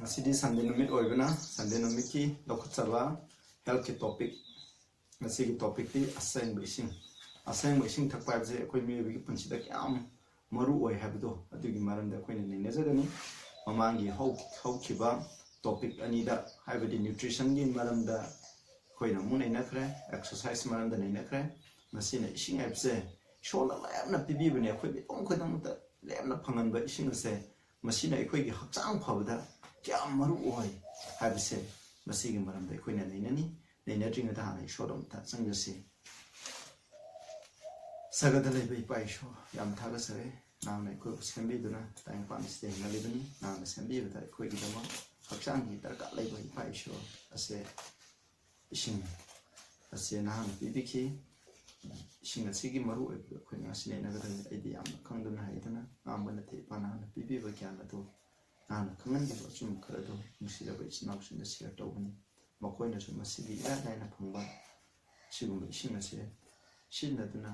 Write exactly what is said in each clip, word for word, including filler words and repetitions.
ꯉꯁꯤꯗꯤ ꯁꯟꯗꯦ ꯅꯨꯃꯤꯠ ꯑꯣꯏꯕꯅ ꯁꯟꯗꯦ ꯅꯨꯃꯤꯠꯀꯤ ꯂꯧꯈꯠꯆꯕ healthꯀꯤ topic, ꯉꯁꯤꯒꯤ topicꯇꯤ ꯑꯁꯦꯡꯕ ꯏꯁꯤꯡ꯫ ꯑꯁꯦꯡꯕ ꯏꯁꯤꯡ ꯊꯛꯄ ꯍꯥꯏꯕꯁꯦ ꯑꯩꯈꯣꯏ ꯃꯤꯑꯣꯏꯕꯒꯤ ꯄꯨꯟꯁꯤꯗ ꯀꯌꯥꯝ ꯃꯔꯨ ꯑꯣꯏ ꯍꯥꯏꯕꯗꯣ ꯑꯗꯨꯒꯤ ꯃꯔꯝꯗ ꯑꯩꯈꯣꯏꯅ ꯅꯩꯅꯖꯒꯅꯤ꯫ ꯃꯃꯥꯡꯒꯤ ꯍꯧ-, ꯍꯧꯈꯤꯕ topic ꯑꯅꯤꯗ, ꯍꯥꯏꯕꯗꯤ nutritionꯒꯤ ꯃꯔꯝꯗ ꯑꯩꯈꯣꯏꯅ ꯑꯃꯨꯛ ꯅꯩꯅꯈ꯭ꯔꯦ, exercise ꯃꯔꯝꯗ ꯅꯩꯅꯈ꯭ꯔꯦ꯫ ꯉꯁꯤꯅ ꯏꯁꯤꯡ ꯍꯥꯏꯕꯁꯦ ꯏꯁꯣꯔꯅ ꯂꯦꯝꯅ ꯄꯤꯕꯤꯕꯅꯦ, ꯑꯩꯈꯣꯏ ꯃꯤꯄꯨꯝ ꯈꯨꯗꯤꯡꯃꯛꯇ ꯂꯦꯝꯅ ꯐꯪꯍꯟꯕ ꯏꯁꯤꯡ ꯑꯁꯦ꯫ ꯃꯁꯤꯅ ꯑꯩꯈꯣꯏꯒꯤ ꯍꯛꯆꯥꯡ ꯐꯕꯗ ꯀꯌꯥꯝ ꯃꯔꯨ ꯑꯣꯏ ꯍꯥꯏꯕꯁꯦ ꯃꯁꯤꯒꯤ ꯃꯔꯝꯗ ꯑꯩꯈꯣꯏꯅ ꯅꯩꯅꯅꯤ꯫ ꯅꯩꯅꯗ꯭ꯔꯤꯉꯩꯗ ꯍꯥꯟꯅ ꯏꯁꯣꯔ ꯑꯃꯇ ꯆꯪꯖꯁꯤ꯫ ꯁꯒꯗ ꯂꯩꯕ ꯏꯄꯥ ꯏꯁꯣꯔ, ꯌꯥꯝ ꯊꯥꯒꯠꯆꯔꯤ꯫ ꯅꯍꯥꯛꯅ ꯑꯩꯈꯣꯏꯕꯨ ꯁꯦꯝꯕꯤꯗꯨꯅ ꯇꯥꯏꯕꯪꯄꯥꯟ ꯑꯁꯤꯗ ꯍꯤꯡꯍꯜꯂꯤꯕꯅꯤ꯫ ꯅꯍꯥꯛꯅ ꯁꯦꯝꯕꯤꯕꯗ ꯑꯩꯈꯣꯏꯒꯤꯗꯃꯛ ꯍꯛꯆꯥꯡꯒꯤ ꯗꯔꯀꯥꯔ ꯂꯩꯕ ꯏꯄꯥ ꯏꯁꯣꯔ ꯑꯁꯦ, ꯏꯁꯤꯡ ꯑꯁꯦ ꯅꯍꯥꯛꯅ ꯄꯤꯕꯤꯈꯤ꯫ ꯏꯁꯤꯡ ꯑꯁꯤꯒꯤ ꯃꯔꯨ ꯑꯣꯏꯕꯗꯨ ꯑꯩꯈꯣꯏꯅ ꯉꯁꯤ ꯅꯩꯅꯒꯗꯕꯅꯤ꯫ ꯑꯩꯗꯤ ꯌꯥꯝꯅ ꯈꯪꯗꯨꯅ ꯍꯩꯗꯅ ꯉꯥꯡꯕ ꯅꯠꯇꯦ, ꯏꯄꯥ, ꯅꯍꯥꯛꯅ ꯄꯤꯕꯤꯕ ꯒ꯭ꯌꯥꯟ ꯑꯗꯨ, ꯅꯍꯥꯛꯅ ꯈꯪꯍꯟꯈꯤꯕ ꯑꯆꯨꯝꯕ ꯈꯔ ꯑꯗꯨ ꯅꯨꯡꯁꯤꯔꯕ ꯏꯆꯤꯟ ꯏꯅꯥꯎꯁꯤꯡꯗ share ꯇꯧꯕꯅꯤ꯫ ꯃꯈꯣꯏꯅꯁꯨ ꯃꯁꯤꯒꯤ ꯏꯔꯥꯏ ꯂꯥꯏꯅ ꯐꯪꯕ ꯑꯁꯤꯒꯨꯝꯕ ꯏꯁꯤꯡ ꯑꯁꯦ ꯁꯤꯖꯤꯟꯅꯗꯨꯅ,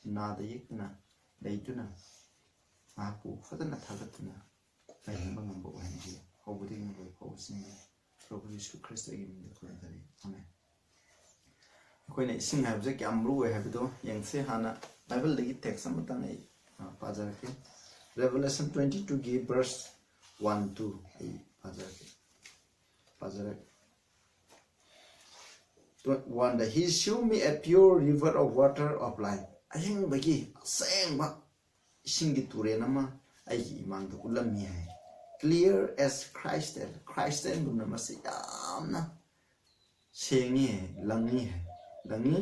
ꯅꯥꯗ ꯌꯦꯛꯇꯅ ꯂꯩꯗꯨꯅ ꯃꯍꯥꯛꯄꯨ ꯐꯖꯅ ꯊꯥꯒꯠꯇꯨꯅ ꯂꯩꯍꯟꯕ ꯉꯝꯕ ꯑꯣꯏꯍꯟꯕꯤꯌꯨ꯫ ꯍꯧꯕꯗꯒꯤ ꯂꯣꯏ ꯐꯥꯎꯕꯁꯤꯡꯕꯨ ꯄ꯭ꯔꯚꯨ ꯌꯤꯁꯨ ꯈ꯭ꯔꯤꯁꯇꯒꯤ ꯃꯤꯡꯗ ꯈꯨꯔꯨꯝꯖꯔꯤ꯫ ꯑꯥꯃꯦꯟ꯫ ꯑꯩꯈꯣꯏꯅ ꯏꯁꯤꯡ ꯍꯥꯏꯕꯁꯦ ꯀꯌꯥꯝ ꯃꯔꯨ ꯑꯣꯏ ꯍꯥꯏꯕꯗꯣ ꯌꯦꯡꯁꯦ꯫ ꯍꯥꯟꯅ ꯕꯥꯏꯕꯜꯗꯒꯤ text ꯑꯃꯇꯪ ꯑꯩ, ꯑ, ꯄꯥꯖꯔꯛꯀꯦ꯫ Revelation twenty twoꯒꯤ verse one two ꯑꯩ ꯄꯥꯖꯔꯛꯀꯦ꯫ ꯄꯥꯖꯔꯛ-, One, that he shewed me a pure river of water of life. ꯑꯍꯤꯡꯕꯒꯤ ꯑꯁꯦꯡꯕ ꯏꯁꯤꯡꯒꯤ ꯇꯨꯔꯦꯜ ꯑꯃ ꯑꯩꯒꯤ ꯏꯃꯥꯡꯗ ꯎꯠꯂꯝꯃꯤ ꯍꯥꯏ꯫ Clear as crystal, crystalꯒꯨꯝꯅ ꯃꯁꯤ ꯌꯥꯝꯅ ꯁꯦꯡꯉꯤ ꯍꯥꯏ, ꯂꯪꯉꯤ ꯍꯥꯏ, ꯂꯪꯉꯤ꯫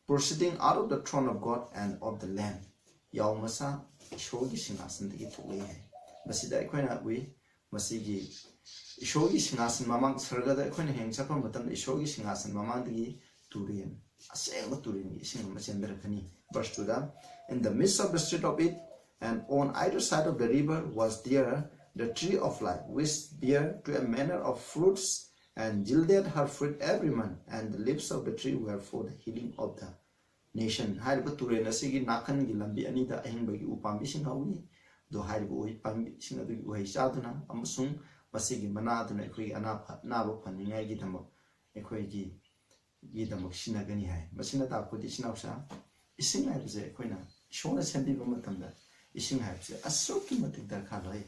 Proceeding out of the throne of God and of the Lamb. ꯌꯥꯎ ꯃꯁꯥ ꯏꯁꯣꯔꯒꯤ ꯁꯤꯡꯍꯥꯁꯟꯗꯒꯤ ꯊꯣꯛꯂꯛꯏ ꯍꯥꯏ꯫ ꯃꯁꯤꯗ ꯑꯩꯈꯣꯏꯅ ꯎꯏ, ꯃꯁꯤꯒꯤ ꯏꯁꯣꯔꯒꯤ ꯁꯤꯡꯍꯥꯁꯟ ꯃꯃꯥꯡ, ꯁꯔꯒꯗ ꯑꯩꯈꯣꯏꯅ ꯍꯌꯦꯡ ꯆꯠꯄ ꯃꯇꯝꯗ ꯏꯁꯣꯔꯒꯤ ꯁꯤꯡꯍꯥꯁꯟ ꯃꯃꯥꯡꯗꯒꯤ ꯇꯨꯔꯦꯜ, ꯑꯁꯦꯡꯕ ꯇꯨꯔꯦꯜꯒꯤ ꯏꯁꯤꯡ ꯑꯃ ꯆꯦꯟꯊꯔꯛꯀꯅꯤ꯫ Verse twoꯗ, "In the midst of the street of it, and on either side of the river was there the tree of life, which bare to a manner of fruits, and yielded her fruit every month, and the leaves of the tree were for the healing of the nation." ꯍꯥꯏꯔꯤꯕ ꯇꯨꯔꯦꯜ ꯑꯁꯤꯒꯤ ꯅꯥꯀꯟꯒꯤ ꯂꯝꯕꯤ ꯑꯅꯤꯗ ꯑꯍꯤꯡꯕꯒꯤ ꯎ ꯄꯥꯝꯕꯤꯁꯤꯡ ꯍꯧꯏ꯫ ꯑꯗꯣ ꯍꯥꯏꯔꯤꯕ ꯎꯍꯩ ꯄꯥꯝꯕꯤꯁꯤꯡ ꯑꯗꯨꯒꯤ ꯎꯍꯩ ꯆꯥꯗꯨꯅ ꯑꯃꯁꯨꯡ ꯃꯁꯤꯒꯤ ꯃꯅꯥ ꯑꯗꯨꯅ ꯑꯩꯈꯣꯏꯒꯤ ꯑꯅꯥꯕ ꯑꯅꯥꯕ ꯐꯅꯤꯡꯉꯥꯏꯒꯤꯗꯃꯛ ꯑꯩꯈꯣꯏꯒꯤ ꯒꯤꯗꯃꯛ ꯁꯤꯖꯤꯟꯅꯒꯅꯤ ꯍꯥꯏ꯫ ꯃꯁꯤꯅ ꯇꯥꯛꯄꯗꯤ, ꯏꯆꯤꯟ ꯏꯅꯥꯎꯁꯥ, ꯏꯁꯤꯡ ꯍꯥꯏꯕꯁꯦ ꯑꯩꯈꯣꯏꯅ ꯏꯁꯣꯔꯅ ꯁꯦꯝꯕꯤꯕ ꯃꯇꯝꯗ ꯏꯁꯤꯡ ꯍꯥꯏꯕꯁꯦ ꯑꯁꯨꯛꯀꯤ ꯃꯇꯤꯛ ꯗꯔꯀꯥꯔ ꯂꯩ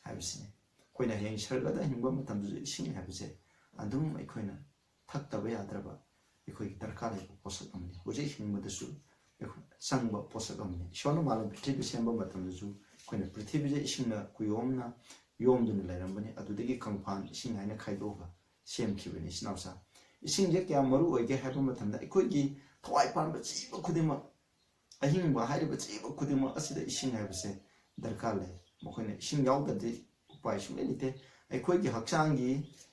ꯍꯥꯏꯕꯁꯤꯅꯤ꯫ ꯑꯩꯈꯣꯏꯅ ꯍꯌꯦꯡ ꯁꯔꯒꯗ ꯍꯤꯡꯕ ꯃꯇꯝꯗꯁꯨ ꯏꯁꯤꯡ ꯍꯥꯏꯕꯁꯦ ꯑꯗꯨꯝ ꯑꯩꯈꯣꯏꯅ ꯊꯛꯇꯕ ꯌꯥꯗ꯭ꯔꯕ, ꯑꯩꯈꯣꯏꯒꯤ ꯗꯔꯀꯥꯔ ꯂꯩꯕ ꯄꯣꯠꯁꯛ ꯑꯃꯅꯤ꯫ ꯍꯧꯖꯤꯛ ꯍꯤꯡꯕꯗꯁꯨ ꯑꯩꯈꯣꯏ ꯆꯪꯕ ꯄꯣꯠꯁꯛ ꯑꯃꯅꯤ꯫ ꯏꯁꯣꯔꯅ ꯃꯥꯂꯦꯝ ꯄ꯭ꯔꯤꯊꯤꯕꯤ ꯁꯦꯝꯕ ꯃꯇꯝꯗꯁꯨ ꯑꯩꯈꯣꯏꯅ ꯄ꯭ꯔꯤꯊꯤꯕꯤꯁꯦ ꯏꯁꯤꯡꯅ ꯀꯨꯌꯣꯝꯅ ꯌꯣꯝꯗꯨꯅ ꯂꯩꯔꯝꯕꯅꯤ꯫ ꯑꯗꯨꯗꯒꯤ ꯀꯪꯐꯥꯟ ꯏꯁꯤꯡ ꯍꯥꯏꯅ ꯈꯥꯏꯗꯣꯛꯑꯒ ꯁꯦꯝꯈꯤꯕꯅꯤ, ꯏꯆꯤꯟ ꯏꯅꯥꯎꯁꯥ꯫ ꯏꯁꯤꯡꯁꯦ ꯀꯌꯥꯝ ꯃꯔꯨ ꯑꯣꯏꯒꯦ ꯍꯥꯏꯕ ꯃꯇꯝꯗ, ꯑꯩꯈꯣꯏꯒꯤ ꯊꯋꯥꯏ ꯄꯥꯟꯕ ꯖꯤꯕ ꯈꯨꯗꯤꯡꯃꯛ, ꯑꯍꯤꯡꯕ ꯍꯥꯏꯔꯤꯕ ꯖꯤꯕ ꯈꯨꯗꯤꯡꯃꯛ ꯑꯁꯤꯗ ꯏꯁꯤꯡ ꯍꯥꯏꯕꯁꯦ ꯗꯔꯀꯥꯔ ꯂꯩ꯫ ꯃꯈꯣꯏꯅ ꯏꯁꯤꯡ ꯌꯥꯎꯗ꯭ꯔꯗꯤ ꯎꯄꯥꯏ ꯁꯨꯡꯂꯩ ꯂꯩꯇꯦ꯫ ꯑꯩꯈꯣꯏꯒꯤ ꯍꯛꯆꯥꯡꯒꯤ,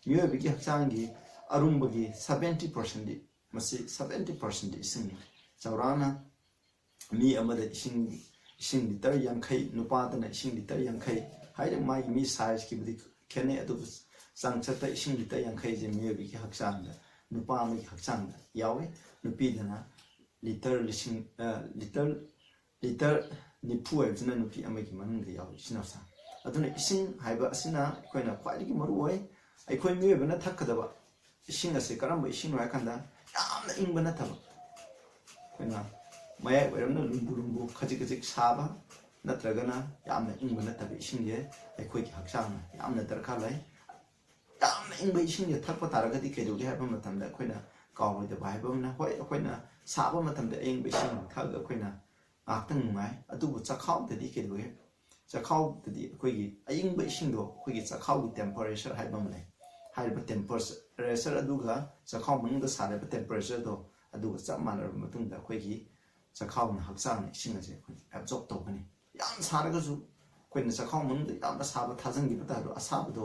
ꯃꯤꯑꯣꯏꯕꯒꯤ ꯍꯛꯆꯥꯡꯒꯤ ꯑꯔꯨꯝꯕꯒꯤ seventy percent ꯗꯤ, ꯃꯁꯤ seventy percent ꯗꯤ ꯏꯁꯤꯡꯅꯤ꯫ ꯆꯥꯎꯔꯥꯛꯅ ꯃꯤ ꯑꯃꯗ ꯏꯁꯤꯡ, ꯏꯁꯤꯡ ꯂꯤꯇꯔ ꯌꯥꯡꯈꯩ, ꯅꯨꯄꯥꯗꯅ ꯏꯁꯤꯡ ꯂꯤꯇꯔ ꯌꯥꯡꯈꯩ ꯍꯥꯏꯔꯤꯕ, ꯃꯥꯒꯤ ꯃꯤ ꯁꯥꯏꯖꯀꯤꯕꯨꯗꯤ ꯈꯦꯠꯅꯩ, ꯑꯗꯨꯕꯨ ꯆꯥꯡꯆꯠꯇ ꯏꯁꯤꯡ ꯂꯤꯇꯔ ꯌꯥꯡꯈꯩꯁꯦ ꯃꯤꯑꯣꯏꯕꯒꯤ ꯍꯛꯆꯥꯡꯗ, ꯅꯨꯄꯥ ꯑꯃꯒꯤ ꯍꯛꯆꯥꯡꯗ ꯌꯥꯎꯏ꯫ ꯅꯨꯄꯤꯗꯅ ꯂꯤꯇꯔ ꯂꯤꯁꯤꯡ, ꯑ, ꯂꯤꯇꯔ, ꯂꯤꯇꯔ ꯅꯤꯐꯨ ꯍꯥꯏꯕꯁꯤꯅ ꯅꯨꯄꯤ ꯑꯃꯒꯤ ꯃꯅꯨꯡꯗ ꯌꯥꯎꯏ, ꯏꯆꯤꯟ ꯏꯅꯥꯎꯁꯥ꯫ ꯑꯗꯨꯅ ꯏꯁꯤꯡ ꯍꯥꯏꯕ ꯑꯁꯤꯅ ꯑꯩꯈꯣꯏꯅ ꯈ꯭ꯋꯥꯏꯗꯒꯤ ꯃꯔꯨ ꯑꯣꯏ꯫ ꯑꯩꯈꯣꯏ ꯃꯤꯑꯣꯏꯕꯅ ꯊꯛꯀꯗꯕ ꯏꯁꯤꯡ ꯑꯁꯦ ꯀꯔꯝꯕ ꯏꯁꯤꯡꯅꯣ ꯍꯥꯏ ꯀꯥꯟꯗ, ꯌꯥꯝꯅ ꯏꯪꯕ ꯅꯠꯇꯕ, ꯑꯩꯈꯣꯏꯅ ꯃꯌꯥꯏ ꯑꯣꯏꯔꯞꯅ ꯂꯨꯝꯕꯨ ꯂꯨꯝꯕꯨ, ꯈꯖꯤꯛ ꯈꯖꯤꯛ ꯁꯥꯕ, ꯅꯠꯇ꯭ꯔꯒꯅ ꯌꯥꯝꯅ ꯏꯪꯕ ꯅꯠꯇꯕ ꯏꯁꯤꯡꯁꯦ ꯑꯩꯈꯣꯏꯒꯤ ꯍꯛꯆꯥꯡꯅ ꯌꯥꯝꯅ ꯗꯔꯀꯥꯔ ꯂꯩ꯫ ꯌꯥꯝꯅ ꯏꯪꯕ ꯏꯁꯤꯡꯁꯦ ꯊꯛꯄ ꯇꯥꯔꯒꯗꯤ ꯀꯩꯗꯧꯒꯦ ꯍꯥꯏꯕ ꯃꯇꯝꯗ, ꯑꯩꯈꯣꯏꯅ ꯀꯥꯎꯔꯣꯏꯗꯕ ꯍꯥꯏꯕ ꯑꯃꯅ, ꯍꯣꯏ, ꯑꯩꯈꯣꯏꯅ ꯁꯥꯕ ꯃꯇꯝꯗ ꯑꯏꯪꯕ ꯏꯁꯤꯡ ꯊꯛꯑꯒ ꯑꯩꯈꯣꯏꯅ ꯉꯥꯏꯍꯥꯛꯇꯪ ꯅꯨꯡꯉꯥꯏ, ꯑꯗꯨꯕꯨ ꯆꯥꯛꯈꯥꯎꯗꯗꯤ ꯀꯩꯗꯧꯒꯦ? ꯆꯥꯛꯈꯥꯎꯗꯗꯤ ꯑꯩꯈꯣꯏꯒꯤ ꯑꯏꯪꯕ ꯏꯁꯤꯡꯗꯣ, ꯑꯩꯈꯣꯏꯒꯤ ꯆꯥꯛꯈꯥꯎꯒꯤ temperature ꯍꯥꯏꯕ ꯑꯃ ꯂꯩ꯫ ꯍꯥꯏꯔꯤꯕ temperature ꯑꯗꯨꯒ ꯆꯥꯛꯈꯥꯎ ꯃꯅꯨꯡꯗ ꯁꯥꯔꯤꯕ temperatureꯗꯣ, ꯑꯗꯨꯒ ꯆꯞ ꯃꯥꯟꯅꯔꯕ ꯃꯇꯨꯡꯗ ꯑꯩꯈꯣꯏꯒꯤ ꯆꯥꯛꯈꯥꯎꯅ, ꯍꯛꯆꯥꯡꯅ ꯏꯁꯤꯡ ꯑꯁꯦ ꯑꯩꯈꯣꯏ absorb ꯇꯧꯒꯅꯤ꯫ ꯌꯥꯝ ꯁꯥꯔꯒꯁꯨ ꯑꯩꯈꯣꯏꯅ ꯆꯥꯛꯈꯥꯎ ꯃꯅꯨꯡꯗ ꯌꯥꯝꯅ ꯁꯥꯕ ꯊꯥꯖꯤꯟꯈꯤꯕ ꯇꯥꯔꯁꯨ, ꯑꯁꯥꯕꯗꯣ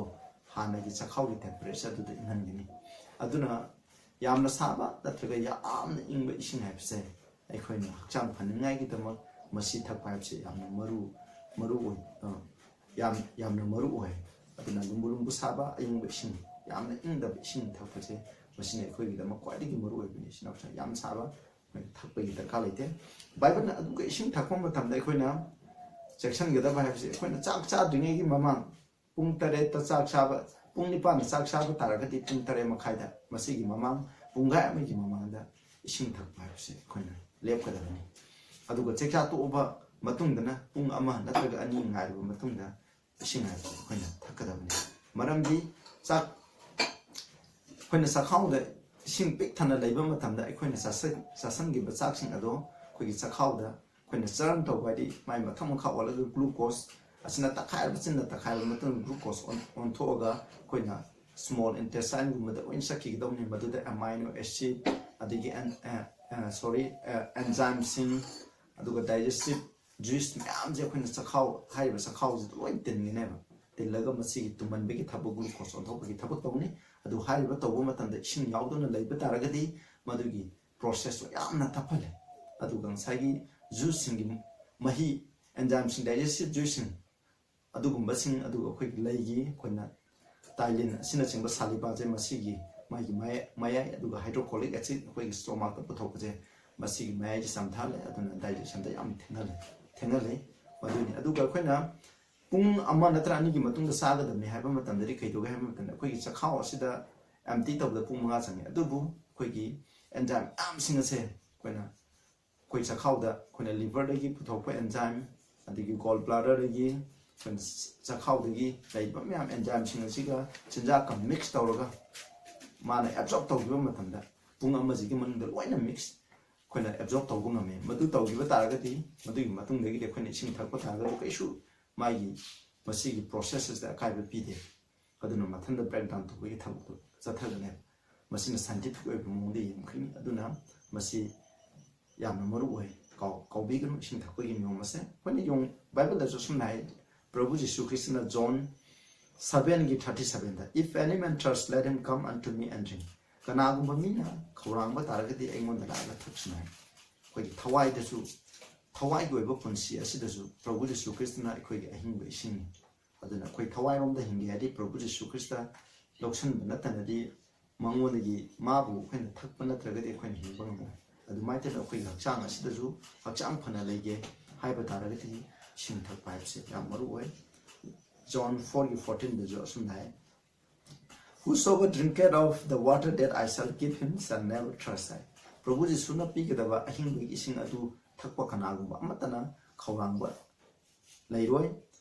ꯍꯥꯟꯅꯒꯤ ꯆꯥꯛꯈꯥꯎꯒꯤ temperatureꯗꯨꯗ ꯏꯪꯍꯟꯒꯅꯤ꯫ ꯑꯗꯨꯅ ꯌꯥꯝꯅ ꯁꯥꯕ ꯅꯠꯇ꯭ꯔꯒ ꯌꯥꯝꯅ ꯏꯪꯕ ꯏꯁꯤꯡ ꯍꯥꯏꯕꯁꯦ ꯑꯩꯈꯣꯏꯅ ꯍꯛꯆꯥꯡ ꯐꯅꯤꯡꯉꯥꯏꯒꯤꯗꯃꯛ ꯃꯁꯤ ꯊꯛꯄ ꯍꯥꯏꯕꯁꯦ ꯌꯥꯝꯅ ꯃꯔꯨ, ꯃꯔꯨ ꯑꯣꯏ, ꯑ, ꯌꯥꯝ, ꯌꯥꯝꯅ ꯃꯔꯨ ꯑꯣꯏ꯫ ꯑꯗꯨꯅ ꯂꯨꯝꯕꯨ ꯂꯨꯝꯕꯨ ꯁꯥꯕ ꯑꯏꯪꯕ ꯏꯁꯤꯡ, ꯌꯥꯝꯅ ꯏꯪꯗꯕ ꯏꯁꯤꯡ ꯊꯛꯄꯁꯦ, ꯃꯁꯤꯅ ꯑꯩꯈꯣꯏꯒꯤꯗꯃꯛ ꯈ꯭ꯋꯥꯏꯗꯒꯤ ꯃꯔꯨ ꯑꯣꯏꯕꯅꯤ꯫ ꯏꯆꯤꯟ ꯏꯅꯥꯎꯁꯤꯡ, ꯌꯥꯝ ꯁꯥꯕ ꯑꯩꯈꯣꯏꯅ ꯊꯛꯄꯒꯤ ꯗꯔꯀꯥꯔ ꯂꯩꯇꯦ꯫ ꯕꯥꯏꯕꯜꯅ ꯑꯗꯨꯒ ꯏꯁꯤꯡ ꯊꯛꯄ ꯃꯇꯝꯗ ꯑꯩꯈꯣꯏꯅ ꯆꯦꯛꯁꯤꯟꯒꯗꯕ ꯍꯥꯏꯕꯁꯦ, ꯑꯩꯈꯣꯏꯅ ꯆꯥꯛ ꯆꯥꯗ꯭ꯔꯤꯉꯩꯒꯤ ꯃꯃꯥꯡ, ꯄꯨꯡ ꯇꯔꯦꯠꯇ ꯆꯥꯛ ꯆꯥꯕ, ꯄꯨꯡ ꯅꯤꯄꯥꯟꯗ ꯆꯥꯛ ꯆꯥꯕ ꯇꯥꯔꯒꯗꯤ ꯄꯨꯡ ꯇꯔꯦꯠ ꯃꯈꯥꯏꯗ, ꯃꯁꯤꯒꯤ ꯃꯃꯥꯡ ꯄꯨꯡꯈꯥꯏ ꯑꯃꯒꯤ ꯃꯃꯥꯡꯗ ꯏꯁꯤꯡ ꯊꯛꯄ ꯍꯥꯏꯕꯁꯦ ꯑꯩꯈꯣꯏꯅ ꯂꯦꯞꯀꯗꯕꯅꯤ꯫ ꯑꯗꯨꯒ ꯆꯥꯛꯆꯥ ꯇꯣꯛꯑꯕ ꯃꯇꯨꯡꯗꯅ ꯄꯨꯡ ꯑꯃ ꯅꯠꯇ꯭ꯔꯒ ꯑꯅꯤ ꯉꯥꯏꯔꯕ ꯃꯇꯨꯡꯗ ꯏꯁꯤꯡ ꯍꯥꯏꯕꯁꯦ ꯑꯩꯈꯣꯏꯅ ꯊꯛꯀꯗꯕꯅꯤ꯫ ꯃꯔꯝꯗꯤ ꯆꯥꯛ, ꯑꯩꯈꯣꯏꯅ ꯆꯥꯛꯈꯥꯎꯗ ꯏꯁꯤꯡ ꯄꯤꯛ ꯊꯟꯅ ꯂꯩꯕ ꯃꯇꯝꯗ ꯑꯩꯈꯣꯏꯅ ꯆꯥꯁꯟ-, ꯆꯥꯁꯟꯈꯤꯕ ꯆꯥꯛꯁꯤꯡ ꯑꯗꯣ ꯑꯩꯈꯣꯏꯒꯤ ꯆꯥꯛꯈꯥꯎꯗ ꯑꯩꯈꯣꯏꯅ ꯆꯔꯟ ꯇꯧꯕ, ꯍꯥꯏꯗꯤ ꯃꯥꯏ ꯃꯊꯪ ꯃꯈꯥ ꯑꯣꯜꯂꯒ glucose ꯑꯁꯤꯅ ꯇꯛꯈꯥꯏꯔꯕ, ꯆꯤꯟꯅ ꯇꯛꯈꯥꯏꯔꯕ ꯃꯇꯨꯡꯗ glucose ꯑꯣꯟ-, ꯑꯣꯟꯊꯣꯛꯑꯒ ꯑꯩꯈꯣꯏꯅ small intestineꯒꯨꯝꯕꯗ ꯂꯣꯏꯅ ꯆꯠꯈꯤꯒꯗꯧꯅꯤ꯫ ꯃꯗꯨꯗ amino acid, ꯑꯗꯒꯤ ꯑꯦꯟ-, ꯑ, ꯑ, sorry, ꯑ, enzymeꯁꯤꯡ, ꯑꯗꯨꯒ digestive juice ꯃꯌꯥꯝꯁꯦ ꯑꯩꯈꯣꯏꯅ ꯆꯈꯥꯎ, ꯍꯥꯏꯔꯤꯕ ꯆꯈꯥꯎꯁꯤꯗ ꯂꯣꯏ ꯇꯤꯟꯒꯅꯦꯕ꯫ ꯇꯤꯜꯂꯒ ꯃꯁꯤꯒꯤ ꯇꯨꯝꯍꯟꯕꯒꯤ ꯊꯕꯛ, glucose ꯑꯣꯟꯊꯣꯛꯄꯒꯤ ꯊꯕꯛ ꯇꯧꯅꯤ꯫ ꯑꯗꯨ ꯍꯥꯏꯔꯤꯕ ꯇꯧꯕ ꯃꯇꯝꯗ ꯏꯁꯤꯡ ꯌꯥꯎꯗꯅ ꯂꯩꯕ ꯇꯥꯔꯒꯗꯤ ꯃꯗꯨꯒꯤ processꯇꯣ ꯌꯥꯝꯅ ꯇꯞꯍꯜꯂꯦ꯫ ꯑꯗꯨꯒ ꯉꯁꯥꯏꯒꯤ juiceꯁꯤꯡꯒꯤ ꯃꯍꯤ, enzymeꯁꯤꯡ, digestive juiceꯁꯤꯡ, ꯑꯗꯨꯒꯨꯝꯕꯁꯤꯡ, ꯑꯗꯨꯒ ꯑꯩꯈꯣꯏꯒꯤ ꯂꯩꯒꯤ ꯑꯩꯈꯣꯏꯅ ꯇꯥꯏꯂꯤꯟ ꯑꯁꯤꯅꯆꯤꯡꯕ ꯁꯥꯂꯤꯕꯥꯁꯦ ꯃꯁꯤꯒꯤ ꯃꯥꯒꯤ ꯃꯌꯥꯏ, ꯃꯌꯥꯏ, ꯑꯗꯨꯒ hydrochloric acid ꯑꯩꯈꯣꯏꯒꯤ stomachꯇ ꯄꯨꯊꯣꯛꯄꯁꯦ ꯃꯁꯤꯒꯤ ꯃꯌꯥꯏꯁꯦ ꯆꯝꯊꯍꯜꯂꯦ꯫ ꯑꯗꯨꯅ digestionꯗ ꯌꯥꯝ ꯊꯦꯡꯍꯜꯂꯦ, ꯊꯦꯡꯍꯜꯂꯦ꯫ ꯃꯗꯨꯅꯤ꯫ ꯑꯗꯨꯒ ꯑꯩꯈꯣꯏꯅ ꯄꯨꯡ ꯑꯃ ꯅꯠꯇ꯭ꯔ ꯑꯅꯤꯒꯤ ꯃꯇꯨꯡꯗ ꯆꯥꯒꯗꯕꯅꯤ ꯍꯥꯏꯕ ꯃꯇꯝꯗꯗꯤ ꯀꯩꯗꯧꯒꯦ ꯍꯥꯏꯕ ꯃꯇꯝꯗ ꯑꯩꯈꯣꯏꯒꯤ ꯆꯈꯥꯎ ꯑꯁꯤꯗ empty ꯇꯧꯕꯗ ꯄꯨꯡ ꯃꯉꯥ ꯆꯪꯉꯤ꯫ ꯑꯗꯨꯕꯨ ꯑꯩꯈꯣꯏꯒꯤ enzyme ꯃꯌꯥꯝꯁꯤꯡ ꯑꯁꯦ ꯑꯩꯈꯣꯏꯅ ꯑꯩꯈꯣꯏ ꯆꯈꯥꯎꯗ ꯑꯩꯈꯣꯏꯅ liverꯗꯒꯤ ꯄꯨꯊꯣꯛꯄ enzyme, ꯑꯗꯒꯤ gall bladderꯗꯒꯤ, ꯑꯩꯈꯣꯏꯅ ꯆꯈꯥꯎꯗꯒꯤ ꯂꯩꯕ ꯃꯌꯥꯝ enzymeꯁꯤꯡ ꯑꯁꯤꯒ ꯆꯤꯟꯖꯥꯛꯀ mix ꯇꯧꯔꯒ ꯃꯥꯅ absorb ꯇꯧꯈꯤꯕ ꯃꯇꯝꯗ ꯄꯨꯡ ꯑꯃꯁꯤꯒꯤ ꯃꯅꯨꯡꯗ ꯂꯣꯏꯅ mix ꯑꯩꯈꯣꯏꯅ absorb ꯇꯧꯕ ꯉꯝꯃꯤ꯫ ꯃꯗꯨ ꯇꯧꯈꯤꯕ ꯇꯥꯔꯒꯗꯤ ꯃꯗꯨꯒꯤ ꯃꯇꯨꯡꯗꯒꯤꯗꯤ ꯑꯩꯈꯣꯏꯅ ꯏꯁꯤꯡ ꯊꯛꯄ ꯇꯥꯔꯒꯗꯤ ꯀꯩꯁꯨ ꯃꯥꯒꯤ ꯃꯁꯤꯒꯤ processꯁꯤꯗ ꯑꯀꯥꯏꯕ ꯄꯤꯗꯦ꯫ ꯑꯗꯨꯅ ꯃꯊꯟꯇ breakdown ꯇꯧꯕꯒꯤ ꯊꯕꯛꯇꯣ ꯆꯠꯊꯒꯅꯦꯕ꯫ ꯃꯁꯤꯅ scientific ꯑꯣꯏꯕ ꯃꯑꯣꯡꯗ ꯌꯦꯡꯈꯤꯅꯤ꯫ ꯑꯗꯨꯅ ꯃꯁꯤ ꯌꯥꯝꯅ ꯃꯔꯨ ꯑꯣꯏ꯫ ꯀꯥꯎ-, ꯀꯥꯎꯕꯤꯒꯅꯨ ꯏꯁꯤꯡ ꯊꯛꯄꯒꯤ ꯅꯤꯌꯣꯝ ꯑꯁꯦ꯫ ꯑꯩꯈꯣꯏꯅ ꯌꯦꯡꯉꯨ, ꯕꯥꯏꯕꯜꯗꯁꯨ ꯑꯁꯨꯝꯅ ꯍꯥꯏ, ꯄ꯭ꯔꯚꯨ ꯖꯤꯁꯨ ꯈ꯭ꯔꯤꯁꯇꯅ ꯖꯣꯟ sevenꯒꯤ thirty sevenꯗ, "If any man thirst, let him come unto me and drink." ꯀꯅꯥꯒꯨꯝꯕ ꯃꯤꯅ ꯈꯧꯔꯥꯡꯕ ꯇꯥꯔꯒꯗꯤ ꯑꯩꯉꯣꯟꯗ ꯂꯥꯛꯑꯒ ꯊꯛꯁꯅꯨ ꯍꯥꯏ꯫ ꯑꯩꯈꯣꯏꯒꯤ ꯊꯋꯥꯏꯗꯁꯨ, ꯊꯋꯥꯏꯒꯤ ꯑꯣꯏꯕ ꯄꯨꯟꯁꯤ ꯑꯁꯤꯗꯁꯨ ꯄ꯭ꯔꯚꯨ ꯖꯤꯁꯨ ꯈ꯭ꯔꯤꯁꯇꯅ ꯑꯩꯈꯣꯏꯒꯤ ꯑꯍꯤꯡꯕ ꯏꯁꯤꯡꯅꯤ꯫ ꯑꯗꯨꯅ ꯑꯩꯈꯣꯏ ꯊꯋꯥꯏꯔꯣꯝꯗ ꯍꯤꯡꯒꯦ ꯍꯥꯏꯔꯗꯤ ꯄ꯭ꯔꯚꯨ ꯖꯤꯁꯨ ꯈ꯭ꯔꯤꯁꯇ ꯂꯧꯁꯤꯟꯕ ꯅꯠꯇꯅꯗꯤ ꯃꯉꯣꯟꯗꯒꯤ, ꯃꯥꯕꯨ ꯑꯩꯈꯣꯏꯅ ꯊꯛꯄ ꯅꯠꯇ꯭ꯔꯒꯗꯤ ꯑꯩꯈꯣꯏꯅ ꯍꯤꯡꯕ ꯉꯝꯃꯣꯏ꯫ ꯑꯗꯨꯃꯥꯏꯅ ꯇꯧꯅ ꯑꯩꯈꯣꯏꯒꯤ ꯍꯛꯆꯥꯡ ꯑꯁꯤꯗꯁꯨ ꯍꯛꯆꯥꯡ ꯐꯅ ꯂꯩꯒꯦ ꯍꯥꯏꯕ ꯇꯥꯔꯒꯗꯤ ꯏꯁꯤꯡ ꯊꯛꯄ ꯍꯥꯏꯕꯁꯦ ꯌꯥꯝ ꯃꯔꯨ ꯑꯣꯏ꯫ John four ꯒꯤ fourteen ꯗꯁꯨ ꯑꯁꯨꯝꯅ ꯍꯥꯏ, "Whosoever drinketh of the water that I shall give him shall never thirst" ꯍꯥꯏ꯫ ꯄ꯭ꯔꯚꯨ ꯖꯤꯁꯨꯅ ꯄꯤꯒꯗꯕ ꯑꯍꯤꯡꯕꯒꯤ ꯏꯁꯤꯡ ꯑꯗꯨ ꯊꯛꯄ ꯀꯅꯥꯒꯨꯝꯕ ꯑꯃꯠꯇꯅ ꯈꯧꯔꯥꯡꯕ ꯂꯩꯔꯣꯏ꯫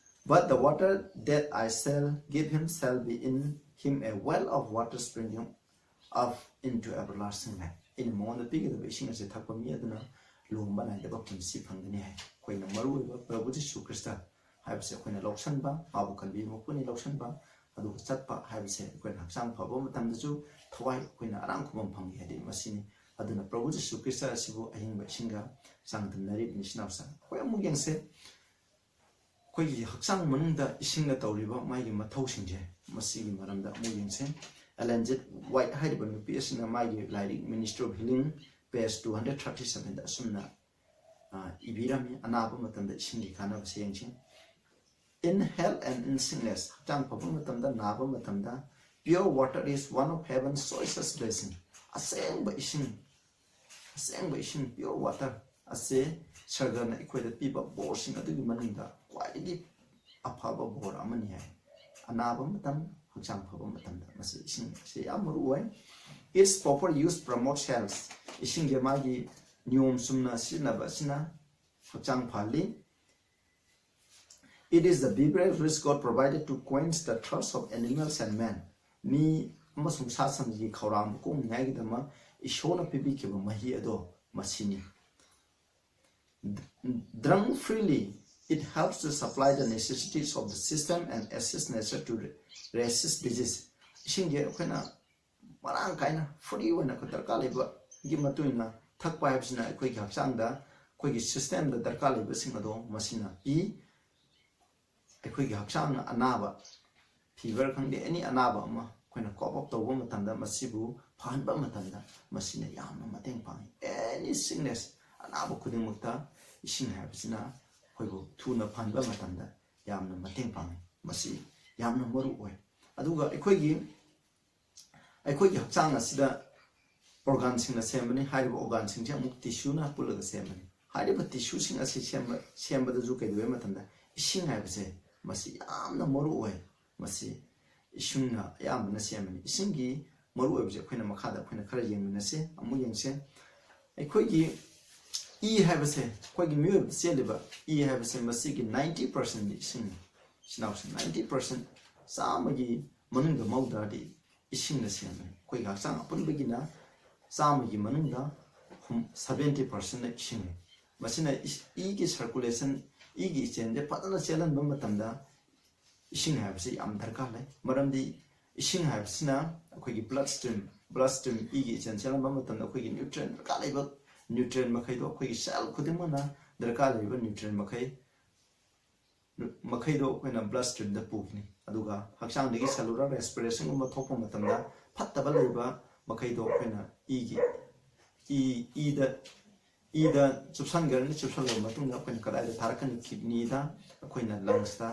"But the water that I shall give him shall be in him a well of water springing up into everlasting life." ꯑꯩꯅ ꯃꯉꯣꯟꯗ ꯄꯤꯒꯗꯕ ꯏꯁꯤꯡ ꯑꯁꯤ ꯊꯛꯄ ꯃꯤ ꯑꯗꯨꯅ ꯂꯨꯍꯣꯡꯕ ꯅꯥꯏꯗꯕ ꯄꯨꯟꯁꯤ ꯐꯪꯒꯅꯤ ꯍꯥꯏ꯫ ꯑꯩꯈꯣꯏꯅ ꯃꯔꯨ ꯑꯣꯏꯕ ꯄ꯭ꯔꯚꯨ ꯖꯤꯁꯨ ꯈ꯭ꯔꯤꯁꯇ ꯍꯥꯏꯕꯁꯦ ꯑꯩꯈꯣꯏꯅ ꯂꯧꯁꯟꯕ, ꯃꯥꯕꯨ ꯀꯟꯕꯤꯕ ꯃꯄꯨꯅꯤ ꯂꯧꯁꯟꯕ, ꯑꯗꯨꯒ ꯆꯠꯄ ꯍꯥꯏꯕꯁꯦ ꯑꯩꯈꯣꯏꯅ ꯍꯛꯆꯥꯡ ꯐꯕ ꯃꯇꯝꯗꯁꯨ ꯊꯋꯥꯏ ꯑꯩꯈꯣꯏꯅ ꯑꯔꯥꯝ ꯈꯨꯕꯝ ꯐꯪꯉꯤ ꯍꯥꯏꯗꯤ ꯃꯁꯤꯅꯤ꯫ ꯑꯗꯨꯅ ꯄ꯭ꯔꯚꯨ ꯖꯤꯁꯨ ꯈ꯭ꯔꯤꯁꯇ ꯑꯁꯤꯕꯨ ꯑꯍꯤꯡꯕ ꯏꯁꯤꯡꯒ ꯆꯥꯡꯗꯝꯅꯔꯤꯕꯅꯤ꯫ ꯁꯤꯅ ꯑꯩꯈꯣꯏ ꯑꯃꯨꯛ ꯌꯦꯡꯁꯦ, ꯑꯩꯈꯣꯏꯒꯤ ꯍꯛꯆꯥꯡ ꯃꯅꯨꯡꯗ ꯏꯁꯤꯡꯅ ꯇꯧꯔꯤꯕ ꯃꯥꯒꯤ ꯃꯊꯧꯁꯤꯡꯁꯦ, ꯃꯁꯤꯒꯤ ꯃꯔꯝꯗ ꯑꯃꯨꯛ ꯌꯦꯡꯁꯦ꯫ ꯑꯦꯂꯦꯟ ꯖꯦꯠ ꯋꯥꯏꯠ ꯍꯥꯏꯔꯤꯕ ꯅꯨꯄꯤ ꯑꯁꯤꯅ ꯃꯥꯒꯤ ꯂꯥꯏꯔꯤꯛ Ministry of Healing, page two hundred thirty sevenꯗ ꯑꯁꯨꯝꯅ, ꯑ, ꯏꯕꯤꯔꯝꯃꯤ, ꯑꯅꯥꯕ ꯃꯇꯝꯗ ꯏꯁꯤꯡꯒꯤ ꯀꯥꯟꯅꯕꯁꯦ ꯌꯦꯡꯁꯤ꯫ "In health and in sickness", ꯍꯛꯆꯥꯡ ꯐꯕ ꯃꯇꯝꯗ, ꯅꯥꯕ ꯃꯇꯝꯗ, "pure water is one of heaven's choicest blessing." ꯑꯁꯦꯡꯕ ꯏꯁꯤꯡ, ꯑꯁꯦꯡꯕ ꯏꯁꯤꯡ, pure water ꯑꯁꯦ ꯁꯔꯒꯅ ꯑꯩꯈꯣꯏꯗ ꯄꯤꯕ ꯕꯣꯔꯁꯤꯡ ꯑꯗꯨꯒꯤ ꯃꯅꯨꯡꯗ ꯈ꯭ꯋꯥꯏꯗꯒꯤ ꯑꯐꯕ ꯕꯣꯔ ꯑꯃꯅꯤ ꯍꯥꯏ꯫ ꯑꯅꯥꯕ ꯃꯇꯝ, ꯍꯛꯆꯥꯡ ꯐꯕ ꯃꯇꯝꯗ ꯃꯁꯤ ꯏꯁꯤꯡ ꯑꯁꯤ ꯌꯥꯝ ꯃꯔꯨ ꯑꯣꯏ꯫ Its proper use promotes health. ꯏꯁꯤꯡꯁꯦ ꯃꯥꯒꯤ ꯅꯤꯌꯣꯝ ꯆꯨꯝꯅ ꯁꯤꯖꯤꯟꯅꯕ ꯑꯁꯤꯅ ꯍꯛꯆꯥꯡ ꯐꯍꯜꯂꯤ꯫ It is the beverage which God provided to quench the thirst of animals and men. ꯃꯤ ꯑꯃꯁꯨꯡ ꯁꯥ ꯁꯟꯒꯤ ꯈꯧꯔꯥꯡꯕ ꯀꯣꯛꯅꯤꯡꯉꯥꯏꯒꯤꯗꯃꯛ ꯏꯁꯣꯔꯅ ꯄꯤꯕꯤꯈꯤꯕ ꯃꯍꯤ ꯑꯗꯣ ꯃꯁꯤꯅꯤ꯫ Drunk freely, it helps to supply the necessities of the system and assist nature to re-, resist disease. ꯏꯁꯤꯡꯁꯦ ꯑꯩꯈꯣꯏꯅ ꯃꯔꯥꯡ ꯀꯥꯏꯅ ꯐ꯭ꯔꯤ ꯑꯣꯏꯅ ꯑꯩꯈꯣꯏ ꯗꯔꯀꯥꯔ ꯂꯩꯕꯒꯤ ꯃꯇꯨꯡ ꯏꯟꯅ ꯊꯛꯄ ꯍꯥꯏꯕꯁꯤꯅ ꯑꯩꯈꯣꯏꯒꯤ ꯍꯛꯆꯥꯡꯗ, ꯑꯩꯈꯣꯏꯒꯤ ꯁꯤꯁꯇꯦꯝꯗ ꯗꯔꯀꯥꯔ ꯂꯩꯕꯁꯤꯡ ꯑꯗꯣ ꯃꯁꯤꯅ ꯄꯤ꯫ ꯑꯩꯈꯣꯏꯒꯤ ꯍꯛꯆꯥꯡꯅ ꯑꯅꯥꯕ, ꯐꯤꯚꯔ ꯈꯪꯗꯦ, ꯑꯦꯅꯤ ꯑꯅꯥꯕ ꯑꯃ ꯑꯩꯈꯣꯏꯅ ꯀꯣꯞ ꯑꯞ ꯇꯧꯕ ꯃꯇꯝꯗ, ꯃꯁꯤꯕꯨ ꯐꯍꯟꯕ ꯃꯇꯝꯗ ꯃꯁꯤꯅ ꯌꯥꯝꯅ ꯃꯇꯦꯡ ꯄꯥꯡꯉꯤ꯫ ꯑꯦꯅꯤ ꯁꯤꯛꯅꯦꯁ, ꯑꯅꯥꯕ ꯈꯨꯗꯤꯡꯃꯛꯇ ꯏꯁꯤꯡ ꯍꯥꯏꯕꯁꯤꯅ ꯑꯩꯈꯣꯏꯕꯨ ꯊꯨꯅ ꯐꯍꯟꯕ ꯃꯇꯝꯗ ꯌꯥꯝꯅ ꯃꯇꯦꯡ ꯄꯥꯡꯉꯤ꯫ ꯃꯁꯤ ꯌꯥꯝꯅ ꯃꯔꯨ ꯑꯣꯏ꯫ ꯑꯗꯨꯒ ꯑꯩꯈꯣꯏꯒꯤ, ꯑꯩꯈꯣꯏꯒꯤ ꯍꯛꯆꯥꯡ ꯑꯁꯤꯗ ꯑꯣꯔꯒꯥꯟꯁꯤꯡꯅ ꯁꯦꯝꯕꯅꯤ꯫ ꯍꯥꯏꯔꯤꯕ ꯑꯣꯔꯒꯥꯟꯁꯤꯡꯁꯦ ꯑꯃꯨꯛ ꯇꯤꯁꯨꯅ ꯄꯨꯜꯂꯒ ꯁꯦꯝꯕꯅꯤ꯫ ꯍꯥꯏꯔꯤꯕ ꯇꯤꯁꯨꯁꯤꯡ ꯑꯁꯤ ꯁꯦꯝꯕ, ꯁꯦꯝꯕꯗꯁꯨ ꯀꯩꯗꯧꯋꯦ ꯃꯇꯝꯗ ꯏꯁꯤꯡ ꯍꯥꯏꯕꯁꯦ ꯃꯁꯤ ꯌꯥꯝꯅ ꯃꯔꯨ ꯑꯣꯏ꯫ ꯃꯁꯤ ꯏꯁꯤꯡꯅ ꯑꯌꯥꯝꯕꯅ ꯁꯦꯝꯕꯅꯤ꯫ ꯏꯁꯤꯡꯒꯤ ꯃꯔꯨꯑꯣꯏꯕꯁꯦ ꯑꯩꯈꯣꯏꯅ ꯃꯈꯥꯗ ꯑꯩꯈꯣꯏꯅ ꯈꯔ ꯌꯦꯡꯃꯤꯟꯅꯁꯦ꯫ ꯑꯃꯨꯛ ꯌꯦꯡꯁꯦ꯫ ꯑꯩꯈꯣꯏꯒꯤ ꯏ ꯍꯥꯏꯕꯁꯦ, ꯑꯩꯈꯣꯏꯒꯤ ꯃꯤꯑꯣꯏꯕꯗ ꯆꯦꯜꯂꯤꯕ ꯏ ꯍꯥꯏꯕꯁꯦ, ꯃꯁꯤꯒꯤ ninety percent ꯗꯤ ꯏꯁꯤꯡꯅꯤ꯫ ꯏꯆꯤꯟ ꯏꯅꯥꯎꯁꯦ ninety percent, ꯆꯥꯝꯃꯒꯤ ꯃꯅꯨꯡꯗ ꯃꯧꯗ꯭ꯔꯥꯗꯤ ꯏꯁꯤꯡꯅ ꯁꯦꯝꯕꯅꯤ꯫ ꯑꯩꯈꯣꯏꯒꯤ ꯍꯛꯆꯥꯡ ꯑꯄꯨꯟꯕꯒꯤꯅ ꯆꯥꯝꯃꯒꯤ ꯃꯅꯨꯡꯗ ꯍꯨꯝ-, seventy percent ꯅ ꯏꯁꯤꯡꯅꯤ꯫ ꯃꯁꯤꯅ ꯏꯁ-, ꯏꯒꯤ circulation, ꯏꯒꯤ ꯏꯆꯦꯜꯁꯦ ꯐꯖꯅ ꯆꯦꯜꯍꯟꯕ ꯃꯇꯝꯗ ꯏꯁꯤꯡ ꯍꯥꯏꯕꯁꯤ ꯌꯥꯝ ꯗꯔꯀꯥꯔ ꯂꯩ꯫ ꯃꯔꯝꯗꯤ ꯏꯁꯤꯡ ꯍꯥꯏꯕꯁꯤꯅ ꯑꯩꯈꯣꯏꯒꯤ blood stream, blood stream, ꯏꯒꯤ ꯏꯆꯦꯜ ꯆꯦꯜꯍꯟꯕ ꯃꯇꯝꯗ ꯑꯩꯈꯣꯏꯒꯤ nutrient ꯗꯔꯀꯥꯔ ꯂꯩꯕ nutrient ꯃꯈꯩꯗꯣ, ꯑꯩꯈꯣꯏꯒꯤ cell ꯈꯨꯗꯤꯡꯃꯛꯅ ꯗꯔꯀꯥꯔ ꯂꯩꯔꯤꯕ nutrient ꯃꯈꯩ, ꯃꯈꯩꯗꯣ ꯑꯩꯈꯣꯏꯅ blood stream ꯗ ꯄꯨꯒꯅꯤ꯫ ꯑꯗꯨꯒ ꯍꯛꯆꯥꯡꯗꯒꯤ cellular respiration ꯒꯨꯝꯕ ꯊꯣꯛꯄ ꯃꯇꯝꯗ ꯐꯠꯇꯕ ꯂꯩꯕ ꯃꯈꯩꯗꯣ ꯑꯩꯈꯣꯏꯅ ꯏꯒꯤ, ꯏ, ꯏꯗ, ꯏꯗ ꯆꯨꯞꯁꯟꯈ꯭ꯔꯅꯤ꯫ ꯆꯨꯞꯁꯜꯂꯕ ꯃꯇꯨꯡꯗ ꯑꯩꯈꯣꯏꯅ ꯀꯗꯥꯏꯗ ꯊꯥꯔꯛꯀꯅꯤ? Kidney ꯗ, ꯑꯩꯈꯣꯏꯅ lungs ꯇ꯫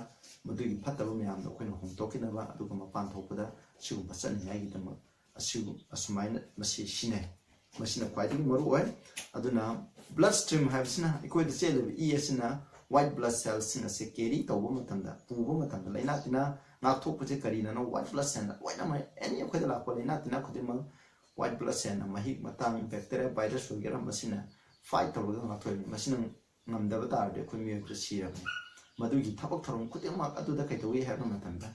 ꯃꯗꯨꯒꯤ ꯐꯠꯇꯕ ꯃꯌꯥꯝꯗꯣ ꯑꯩꯈꯣꯏꯅ ꯍꯣꯡꯗꯣꯛꯈꯤꯅꯕ, ꯑꯗꯨꯒ ꯃꯄꯥꯟ ꯊꯣꯛꯄꯗ ꯁꯤꯒꯨꯝꯕ ꯆꯠꯅꯤꯡꯉꯥꯏꯒꯤꯗꯃꯛ ꯑꯁꯤꯒꯨꯝ-, ꯑꯁꯨꯃꯥꯏꯅ ꯃꯁꯤ ꯁꯤꯖꯤꯟꯅꯩ꯫ ꯃꯁꯤꯅ ꯈ꯭ꯋꯥꯏꯗꯒꯤ ꯃꯔꯨ ꯑꯣꯏ꯫ ꯑꯗꯨꯅ blood stream ꯍꯥꯏꯕꯁꯤꯅ ꯑꯩꯈꯣꯏꯗ ꯆꯦꯜꯂꯤꯕ ꯏ ꯑꯁꯤꯅ white blood cell ꯁꯤꯡ ꯑꯁꯤ carry ꯇꯧꯕ ꯃꯇꯝꯗ, ꯄꯨꯕ ꯃꯇꯝꯗ, ꯂꯥꯏꯅꯥ ꯇꯤꯟꯅꯥ ꯉꯥꯛꯊꯣꯛꯄꯁꯦ ꯀꯔꯤꯅꯅꯣ? White blood cell ꯅ ꯂꯣꯏꯅꯃꯛ꯫ Any ꯑꯩꯈꯣꯏꯗ ꯂꯥꯛꯄ ꯂꯥꯏꯅꯥ ꯇꯤꯟꯅꯥ ꯈꯨꯗꯤꯡꯃꯛ white blood cell ꯅ, ꯃꯍꯤꯛ ꯃꯇꯥꯡ, bacteria, virus ꯑꯣꯏꯒꯦꯔꯥ, ꯃꯁꯤꯅ fight ꯇꯧꯔꯒ ꯉꯥꯛꯊꯣꯛꯏ꯫ ꯃꯁꯤꯅ ꯉꯝꯗꯕ ꯇꯥꯔꯗꯤ ꯑꯩꯈꯣꯏ ꯃꯤꯑꯣꯏꯕꯁꯦ ꯁꯤꯔꯕꯅꯤ꯫ ꯃꯗꯨꯒꯤ ꯊꯕꯛ ꯊꯧꯔꯝ ꯈꯨꯗꯤꯡꯃꯛ ꯑꯗꯨꯗ ꯀꯩꯗꯧꯏ ꯍꯥꯏꯕ ꯃꯇꯝꯗ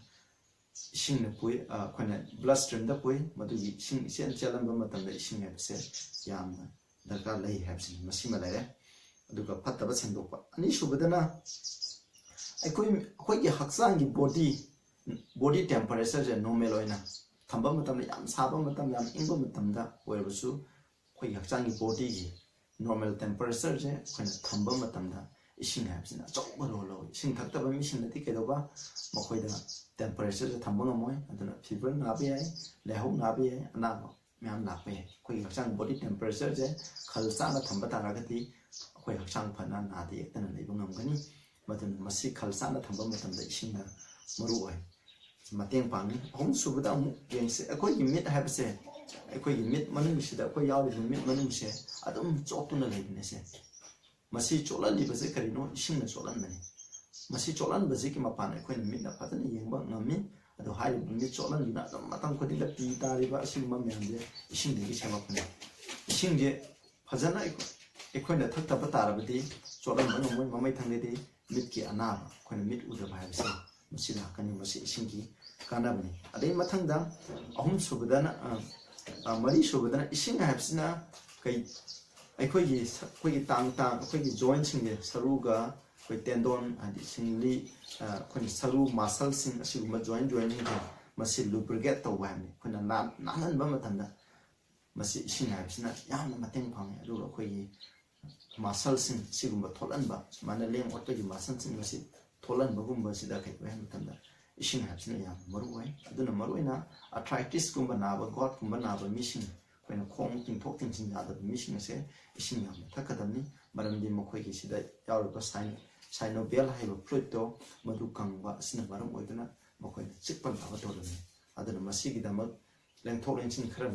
ꯏꯁꯤꯡꯅ ꯄꯨꯏ, ꯑ, ꯑꯩꯈꯣꯏꯅ blood stream ꯗ ꯄꯨꯏ꯫ ꯃꯗꯨꯒꯤ ꯏꯁꯤꯡ ꯏꯆꯦꯜ ꯆꯦꯜꯍꯟꯕ ꯃꯇꯝꯗ ꯏꯁꯤꯡ ꯍꯥꯏꯕꯁꯦ ꯌꯥꯝꯅ ꯗꯔꯀꯥꯔ ꯂꯩ ꯍꯥꯏꯕꯁꯤꯅꯤ꯫ ꯃꯁꯤꯃ ꯂꯩꯔꯦ꯫ ꯑꯗꯨꯒ ꯐꯠꯇꯕ ꯁꯦꯡꯗꯣꯛꯄ꯫ ꯑꯅꯤꯁꯨꯕꯗꯅ ꯑꯩꯈꯣꯏ, ꯑꯩꯈꯣꯏꯒꯤ ꯍꯛꯆꯥꯡꯒꯤ body, body temperature ꯁꯦ normal ꯑꯣꯏꯅ ꯊꯝꯕ ꯃꯇꯝꯗ, ꯌꯥꯝ ꯁꯥꯕ ꯃꯇꯝ, ꯌꯥꯝ ꯏꯪꯕ ꯃꯇꯝꯗ ꯑꯣꯏꯔꯕꯁꯨ, ꯑꯩꯈꯣꯏꯒꯤ ꯍꯛꯆꯥꯡꯒꯤ body ꯒꯤ normal temperature ꯁꯦ ꯑꯩꯈꯣꯏꯅ ꯊꯝꯕ ꯃꯇꯝꯗ ꯏꯁꯤꯡ ꯍꯥꯏꯕꯁꯤꯅ ꯑꯆꯧꯕ role ꯂꯧꯏ꯫ ꯏꯁꯤꯡ ꯊꯛꯇꯕ ꯃꯤꯁꯤꯡꯅꯗꯤ ꯀꯩꯗꯧꯕ? ꯃꯈꯣꯏꯗ temperature ꯁꯦ ꯊꯝꯕ ꯉꯝꯃꯣꯏ꯫ ꯑꯗꯨꯅ fever ꯅꯥꯕ ꯌꯥꯏ, ꯂꯥꯏꯍꯧ ꯅꯥꯕ ꯌꯥꯏ, ꯑꯅꯥꯕ ꯃꯌꯥꯝ ꯂꯥꯛꯄ ꯌꯥꯏ꯫ ꯑꯩꯈꯣꯏꯒꯤ ꯍꯛꯆꯥꯡ body temperature ꯁꯦ ꯈꯜ ꯆꯥꯅ ꯊꯝꯕ ꯇꯥꯔꯒꯗꯤ ꯑꯩꯈꯣꯏ ꯍꯛꯆꯥꯡ ꯐꯅ ꯅꯥꯗ ꯌꯦꯛꯇꯅ ꯂꯩꯕ ꯉꯝꯒꯅꯤ꯫ ꯃꯗꯨꯅ ꯃꯁꯤ ꯈꯜ ꯆꯥꯅ ꯊꯝꯕ ꯃꯇꯝꯗ ꯏꯁꯤꯡꯅ ꯃꯔꯨ ꯑꯣꯏ, ꯃꯇꯦꯡ ꯄꯥꯡꯉꯤ꯫ ꯑꯍꯨꯝꯁꯨꯕꯗ ꯑꯃꯨꯛ ꯌꯦꯡꯁꯤ꯫ ꯑꯩꯈꯣꯏꯒꯤ ꯃꯤꯠ ꯍꯥꯏꯕꯁꯦ, ꯑꯩꯈꯣꯏꯒꯤ ꯃꯤꯠ ꯃꯅꯨꯡꯁꯤꯗ ꯑꯩꯈꯣꯏ ꯌꯥꯎꯔꯤꯕ ꯃꯤꯠ ꯃꯅꯨꯡꯁꯦ ꯑꯗꯨꯝ ꯆꯣꯠꯇꯨꯅ ꯂꯩꯕꯅꯦꯁꯦ꯫ ꯃꯁꯤ ꯆꯣꯠꯍꯜꯂꯤꯕꯁꯦ ꯀꯔꯤꯅꯣ? ꯏꯁꯤꯡꯅ ꯆꯣꯠꯍꯟꯕꯅꯤ꯫ ꯃꯁꯤ ꯆꯣꯠꯍꯟꯕꯁꯤꯒꯤ ꯃꯄꯥꯟ ꯑꯩꯈꯣꯏꯅ ꯃꯤꯠꯅ ꯐꯖꯅ ꯌꯦꯡꯕ ꯉꯝꯃꯤ꯫ ꯑꯗꯣ ꯍꯥꯏꯔꯤꯕ ꯃꯤꯠ ꯆꯣꯠꯍꯟꯗꯨꯅ ꯑꯗꯨꯝ ꯃꯇꯝ ꯈꯨꯗꯤꯡꯗ ꯄꯤ ꯇꯥꯔꯤꯕ ꯑꯁꯤꯒꯨꯝꯕ ꯃꯌꯥꯝꯁꯦ ꯏꯁꯤꯡꯗꯒꯤ ꯁꯦꯝꯃꯛꯄꯅꯤ꯫ ꯏꯁꯤꯡꯁꯦ ꯐꯖꯅ ꯑꯩꯈꯣꯏ- ꯑꯩꯈꯣꯏꯅ ꯊꯛꯇꯕ ꯇꯥꯔꯕꯗꯤ ꯆꯣꯠꯍꯟꯕ ꯉꯝꯃꯣꯏ꯫ ꯃꯃꯩ ꯊꯪꯗꯗꯤ ꯃꯤꯠꯀꯤ ꯑꯅꯥꯕ, ꯑꯩꯈꯣꯏꯅ ꯃꯤꯠ ꯎꯗꯕ ꯍꯥꯏꯕꯁꯦ ꯃꯁꯤ ꯂꯥꯛꯀꯅꯤ꯫ ꯃꯁꯤ ꯏꯁꯤꯡꯒꯤ ꯀꯥꯟꯅꯕꯅꯤ꯫ ꯑꯗꯩ ꯃꯊꯪꯗ ꯑꯍꯨꯝ ꯁꯨꯕꯗꯅ, ꯑ, ꯑ, ꯃꯔꯤ ꯁꯨꯕꯗꯅ ꯏꯁꯤꯡ ꯍꯥꯏꯕꯁꯤꯅ ꯀꯩ, ꯑꯩꯈꯣꯏꯒꯤ ꯁ- ꯑꯩꯈꯣꯏꯒꯤ ꯇꯥꯡ ꯇꯥꯡ ꯑꯩꯈꯣꯏꯒꯤ ꯖꯣꯏꯟꯁꯤꯡꯁꯦ, ꯁꯔꯨꯒ ꯑꯩꯈꯣꯏ ꯇꯦꯟꯗꯣꯟ, ꯍꯥꯏꯗꯤ ꯁꯤꯡꯂꯤ, ꯑ, ꯑꯩꯈꯣꯏꯅ ꯁꯔꯨ ꯃꯁꯜꯁꯤꯡ ꯑꯁꯤꯒꯨꯝꯕ ꯖꯣꯏꯟ ꯖꯣꯏꯟꯁꯤꯡꯁꯦ ꯃꯁꯤ ꯂꯨꯕ꯭ꯔꯤꯀꯦꯠ ꯇꯧꯕ ꯍꯥꯏꯕꯅꯤ꯫ ꯑꯩꯈꯣꯏꯅ ꯅꯥꯟ- ꯅꯥꯟꯍꯟꯕ ꯃꯇꯝꯗ ꯃꯁꯤ ꯏꯁꯤꯡ ꯍꯥꯏꯕꯁꯤꯅ ꯌꯥꯝꯅ ꯃꯇꯦꯡ ꯄꯥꯡꯉꯤ꯫ ꯑꯗꯨꯒ ꯑꯩꯈꯣꯏꯒꯤ ꯃꯁꯜꯁꯤꯡ ꯁꯤꯒꯨꯝꯕ ꯊꯣꯛꯍꯟꯕ, ꯁꯨꯃꯥꯏꯅ ꯂꯦꯡ ꯑꯣꯠꯄꯒꯤ ꯃꯁꯜꯁꯤꯡ ꯑꯁꯤ ꯊꯣꯛꯍꯟꯕꯒꯨꯝꯕꯁꯤꯗ ꯀꯩꯗꯧꯋꯦ ꯍꯥꯏꯕ ꯃꯇꯝꯗ ꯏꯁꯤꯡ ꯍꯥꯏꯕꯁꯤꯅ ꯌꯥꯝꯅ ꯃꯔꯨ ꯑꯣꯏ꯫ ꯑꯗꯨꯅ ꯃꯔꯨꯑꯣꯏꯅ ꯑꯥꯔꯊ꯭ꯔꯥꯏꯇꯤꯁꯀꯨꯝꯕ ꯅꯥꯕ, ꯒꯣꯠꯀꯨꯝꯕ ꯅꯥꯕ ꯃꯤꯁꯤꯡ, ꯑꯩꯈꯣꯏꯅ ꯈꯣꯡ ꯇꯤꯡꯊꯣꯛ ꯇꯤꯡꯁꯤꯟ ꯌꯥꯗꯕ ꯃꯤꯁꯤꯡ ꯑꯁꯦ ꯏꯁꯤꯡ ꯌꯥꯝꯅ ꯊꯛꯀꯗꯕꯅꯤ꯫ ꯃꯔꯝꯗꯤ ꯃꯈꯣꯏꯒꯤ ꯁꯤꯗ ꯌꯥꯎꯔꯤꯕ ꯁꯥꯏꯟ- ꯁꯥꯏꯅꯣꯕꯤꯌꯦꯜ ꯍꯥꯏꯕ ꯐ꯭ꯂꯨꯏꯗꯇꯣ ꯃꯗꯨ ꯀꯪꯕ ꯑꯁꯤꯅ ꯃꯔꯝ ꯑꯣꯏꯗꯨꯅ ꯃꯈꯣꯏꯅ ꯆꯤꯛꯄ ꯅꯥꯕ ꯇꯧꯔꯝꯃꯤ꯫ ꯑꯗꯨꯅ ꯃꯁꯤꯒꯤꯗꯃꯛ ꯂꯦꯡꯊꯣꯛ ꯂꯦꯡꯁꯤꯟ ꯈꯔ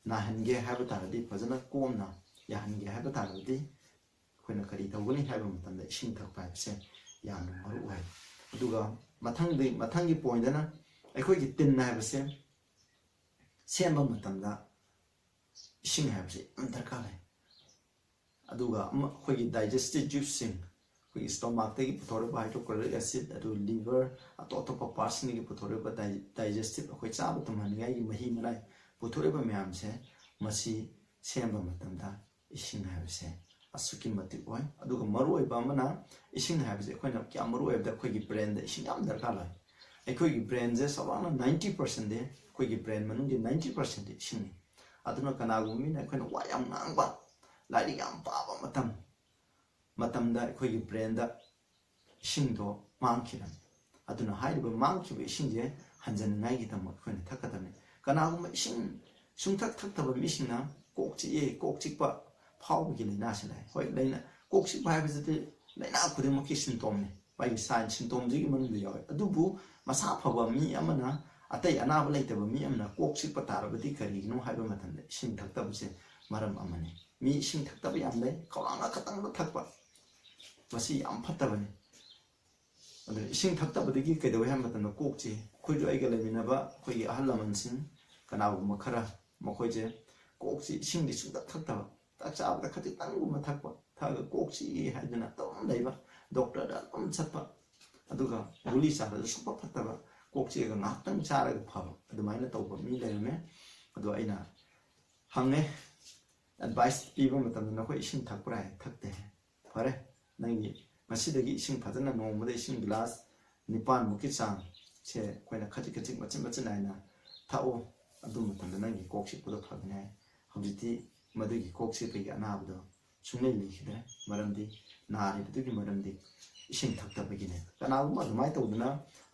ꯅꯥꯍꯟꯒꯦ ꯍꯥꯏꯕ ꯇꯥꯔꯗꯤ ꯐꯖꯅ ꯀꯣꯝꯅ ꯌꯥꯍꯟꯒꯦ ꯍꯥꯏꯕ ꯇꯥꯔꯕꯗꯤ ꯑꯩꯈꯣꯏꯅ ꯀꯔꯤ ꯇꯧꯒꯅꯤ ꯍꯥꯏꯕ ꯃꯇꯝꯗ ꯏꯁꯤꯡ ꯊꯛꯄ ꯍꯥꯏꯕꯁꯦ ꯌꯥꯝꯅ ꯃꯔꯨ ꯑꯣꯏ꯫ ꯑꯗꯨꯒ ꯃꯊꯪꯗꯤ, ꯃꯊꯪꯒꯤ ꯄꯣꯏꯟꯗꯅ ꯑꯩꯈꯣꯏꯒꯤ ꯇꯤꯟ ꯍꯥꯏꯕꯁꯦ ꯁꯦꯝꯕ ꯃꯇꯝꯗ ꯏꯁꯤꯡ ꯍꯥꯏꯕꯁꯦ ꯌꯥꯝ ꯗꯔꯀꯥꯔ ꯂꯩ꯫ ꯑꯗꯨꯒ ꯑꯃ, ꯑꯩꯈꯣꯏꯒꯤ ꯗꯥꯏꯖꯦꯁꯇꯤꯞ ꯖꯨꯁꯁꯤꯡ, ꯑꯩꯈꯣꯏꯒꯤ ꯁ꯭ꯇꯣꯃꯥꯛꯇꯒꯤ ꯄꯨꯊꯣꯔꯛꯄ ꯍꯥꯏꯗ꯭ꯔꯣꯀ꯭ꯂꯣꯔꯤꯛ ꯑꯦꯁꯤꯠ, ꯑꯗꯨ ꯂꯤꯚꯔ, ꯑꯇꯣꯞ ꯑꯇꯣꯞꯄ ꯄꯥꯔꯠꯁꯤꯡꯗꯒꯤ ꯄꯨꯊꯣꯔꯛꯄ ꯗꯥꯏ- ꯗꯥꯏꯖꯦꯁꯇꯤꯞ, ꯑꯩꯈꯣꯏ ꯆꯥꯕ ꯇꯨꯝꯍꯟꯅꯤꯡꯉꯥꯏꯒꯤ ꯃꯍꯤ ꯃꯅꯥꯏ ꯄꯨꯊꯣꯔꯛꯏꯕ ꯃꯌꯥꯝꯁꯦ, ꯃꯁꯤ ꯁꯦꯝꯕ ꯃꯇꯝꯗ ꯏꯁꯤꯡ ꯍꯥꯏꯕꯁꯦ ꯑꯁꯨꯛꯀꯤ ꯃꯇꯤꯛ ꯑꯣꯏ꯫ ꯑꯗꯨꯒ ꯃꯔꯨ ꯑꯣꯏꯕ ꯑꯃꯅ, ꯏꯁꯤꯡ ꯍꯥꯏꯕꯁꯦ ꯑꯩꯈꯣꯏꯅ ꯀꯌꯥꯝ ꯃꯔꯨ ꯑꯣꯏ ꯍꯥꯏꯕꯗ ꯑꯩꯈꯣꯏꯒꯤ ꯕ꯭ꯔꯦꯟꯗ ꯏꯁꯤꯡ ꯌꯥꯝ ꯗꯔꯀꯥꯔ ꯂꯩ꯫ ꯑꯩꯈꯣꯏꯒꯤ ꯕ꯭ꯔꯦꯟꯁꯦ ꯆꯥꯎꯔꯥꯛꯅ ꯅꯥꯏꯟꯇꯤ ꯄꯥꯔꯁꯦꯟꯗꯤ, ꯑꯩꯈꯣꯏꯒꯤ ꯕ꯭ꯔꯦꯟ ꯃꯅꯨꯡꯒꯤ ꯅꯥꯏꯟꯇꯤ ꯄꯥꯔꯁꯦꯟꯗꯤ ꯏꯁꯤꯡꯅꯤ꯫ ꯑꯗꯨꯅ ꯀꯅꯥꯒꯨꯝꯕ ꯃꯤꯅ ꯑꯩꯈꯣꯏꯅ ꯋꯥ ꯌꯥꯝ ꯉꯥꯡꯕ, ꯂꯥꯏꯔꯤꯛ ꯌꯥꯝ ꯄꯥꯕ ꯃꯇꯝ, ꯃꯇꯝꯗ ꯑꯩꯈꯣꯏꯒꯤ ꯕ꯭ꯔꯦꯟꯗ ꯏꯁꯤꯡꯗꯣ ꯃꯥꯡꯈꯤꯕꯅꯤ꯫ ꯑꯗꯨꯅ ꯍꯥꯏꯔꯤꯕ ꯃꯥꯡꯈꯤꯕ ꯏꯁꯤꯡꯁꯦ ꯍꯟꯖꯟꯅꯤꯡꯉꯥꯏꯒꯤꯗꯃꯛ ꯑꯩꯈꯣꯏꯅ ꯊꯛꯀꯗꯕꯅꯤ꯫ ꯀꯅꯥꯒꯨꯝꯕ ꯏꯁꯤꯡ ꯁꯨꯡꯊꯛ ꯊꯛꯇꯕ ꯃꯤꯁꯤꯡꯅ ꯀꯣꯛ ꯆꯤꯛꯑꯦ, ꯀꯣꯛ ꯆꯤꯛꯄ ꯐꯥꯎꯕꯒꯤ ꯂꯥꯏꯅꯥꯁꯤ ꯂꯩ꯫ ꯍꯣꯏ, ꯂꯥꯏꯅꯥ, ꯀꯣꯛ ꯆꯤꯛꯄ ꯍꯥꯏꯕꯁꯤꯗꯤ ꯂꯥꯏꯅꯥ ꯈꯨꯗꯤꯡꯃꯛꯀꯤ ꯁꯤꯝꯇꯣꯝꯅꯤ, ꯃꯥꯒꯤ ꯁꯥꯏꯟ ꯁꯤꯝꯇꯣꯝꯁꯤꯒꯤ ꯃꯅꯨꯡꯗ ꯌꯥꯎꯋꯦ꯫ ꯑꯗꯨꯕꯨ ꯃꯁꯥ ꯐꯕ ꯃꯤ ꯑꯃꯅ ꯑꯇꯩ ꯑꯅꯥꯕ ꯂꯩꯇꯕ ꯃꯤ ꯑꯃꯅ ꯀꯣꯛ ꯆꯤꯛꯄ ꯇꯥꯔꯕꯗꯤ ꯀꯔꯤꯒꯤꯅꯣ ꯍꯥꯏꯕ ꯃꯇꯝꯗ ꯏꯁꯤꯡ ꯊꯛꯇꯕꯁꯦ ꯃꯔꯝ ꯑꯃꯅꯤ꯫ ꯃꯤ ꯏꯁꯤꯡ ꯊꯛꯇꯕ ꯌꯥꯝ ꯂꯩ, ꯈꯧꯔꯥꯡꯅ ꯈꯛꯇꯪꯗ ꯊꯛꯄ, ꯃꯁꯤ ꯌꯥꯝ ꯐꯠꯇꯕꯅꯤ꯫ ꯑꯗꯨꯅ ꯏꯁꯤꯡ ꯊꯛꯇꯕꯗꯒꯤ ꯀꯩꯗꯧꯏ ꯍꯥꯏꯕ ꯃꯇꯝꯗ ꯀꯣꯛꯁꯤ, ꯑꯩꯈꯣꯏꯁꯨ ꯑꯩꯒ ꯂꯩꯃꯤꯟꯅꯕ ꯑꯩꯈꯣꯏꯒꯤ ꯑꯍꯜ ꯂꯃꯟꯁꯤꯡ ꯀꯅꯥꯒꯨꯝꯕ ꯈꯔ, ꯃꯈꯣꯏꯁꯦ ꯀꯣꯛꯁꯤ ꯏꯁꯤꯡꯗꯤ ꯁꯨꯡꯊꯛ ꯊꯛꯇꯕ, ꯆꯥꯛ ꯆꯥꯕꯗ ꯈꯖꯤꯛꯇꯪꯒꯨꯝꯕ ꯊꯛꯄ, ꯊꯛꯑꯒ ꯀꯣꯛ ꯆꯤꯛꯏ ꯍꯥꯏꯗꯨꯅ ꯑꯗꯨꯝ ꯂꯩꯕ, ꯗꯣꯛꯇꯔꯗ ꯑꯗꯨꯝ ꯆꯠꯄ, ꯑꯗꯨꯒ ꯒꯨꯂꯤ ꯆꯥꯕꯗ ꯁꯨꯡꯐ ꯐꯠꯇꯕ, ꯀꯣꯛ ꯆꯤꯛꯑꯒ ꯉꯥꯏꯍꯥꯛꯇꯪ ꯆꯥꯔꯒ ꯐꯕ, ꯑꯗꯨꯃꯥꯏꯅ ꯇꯧꯕ ꯃꯤ ꯂꯩꯔꯝꯃꯦ꯫ ꯑꯗꯣ ꯑꯩꯅ ꯍꯪꯉꯦ, ꯑꯦꯗꯚꯥꯏꯁ ꯄꯤꯕ ꯃꯇꯝꯗ, "ꯅꯈꯣꯏ ꯏꯁꯤꯡ ꯊꯛꯄ꯭ꯔꯥ?" ꯍꯥꯏ, "ꯊꯛꯇꯦ"꯫ "ꯐꯔꯦ, ꯅꯪꯒꯤ ꯉꯁꯤꯗꯒꯤ ꯏꯁꯤꯡ ꯐꯖꯅ ꯅꯣꯡꯃꯗ ꯏꯁꯤꯡ ꯒꯤꯂꯥꯁ ꯅꯤꯄꯥꯟꯃꯨꯛꯀꯤ ꯆꯥꯡ ꯁꯦ ꯑꯩꯈꯣꯏꯅ ꯈꯖꯤꯛ ꯈꯖꯤꯛ ꯃꯆꯤꯠ ꯃꯆꯤꯠ ꯅꯥꯏꯅ ꯊꯛꯑꯣ, ꯑꯗꯨ ꯃꯇꯝꯗ ꯅꯪꯒꯤ ꯀꯣꯛ ꯆꯤꯛꯄꯗꯣ ꯐꯒꯅꯤ" ꯍꯥꯏ꯫ ꯍꯧꯖꯤꯛꯇꯤ ꯃꯗꯨꯒꯤ ꯀꯣꯛ ꯆꯤꯛꯄꯒꯤ ꯑꯅꯥꯕꯗꯣ ꯁꯨꯡꯂꯩ ꯂꯩꯈꯤꯗ꯭ꯔꯦ꯫ ꯃꯔꯝꯗꯤ ꯅꯥꯔꯤꯕꯗꯨꯒꯤ ꯃꯔꯝꯗꯤ ꯏꯁꯤꯡ ꯊꯛꯇꯕꯒꯤꯅꯦ꯫ ꯀꯅꯥꯒꯨꯝꯕ ꯑꯗꯨꯃꯥꯏꯅ ꯇꯧꯗꯅ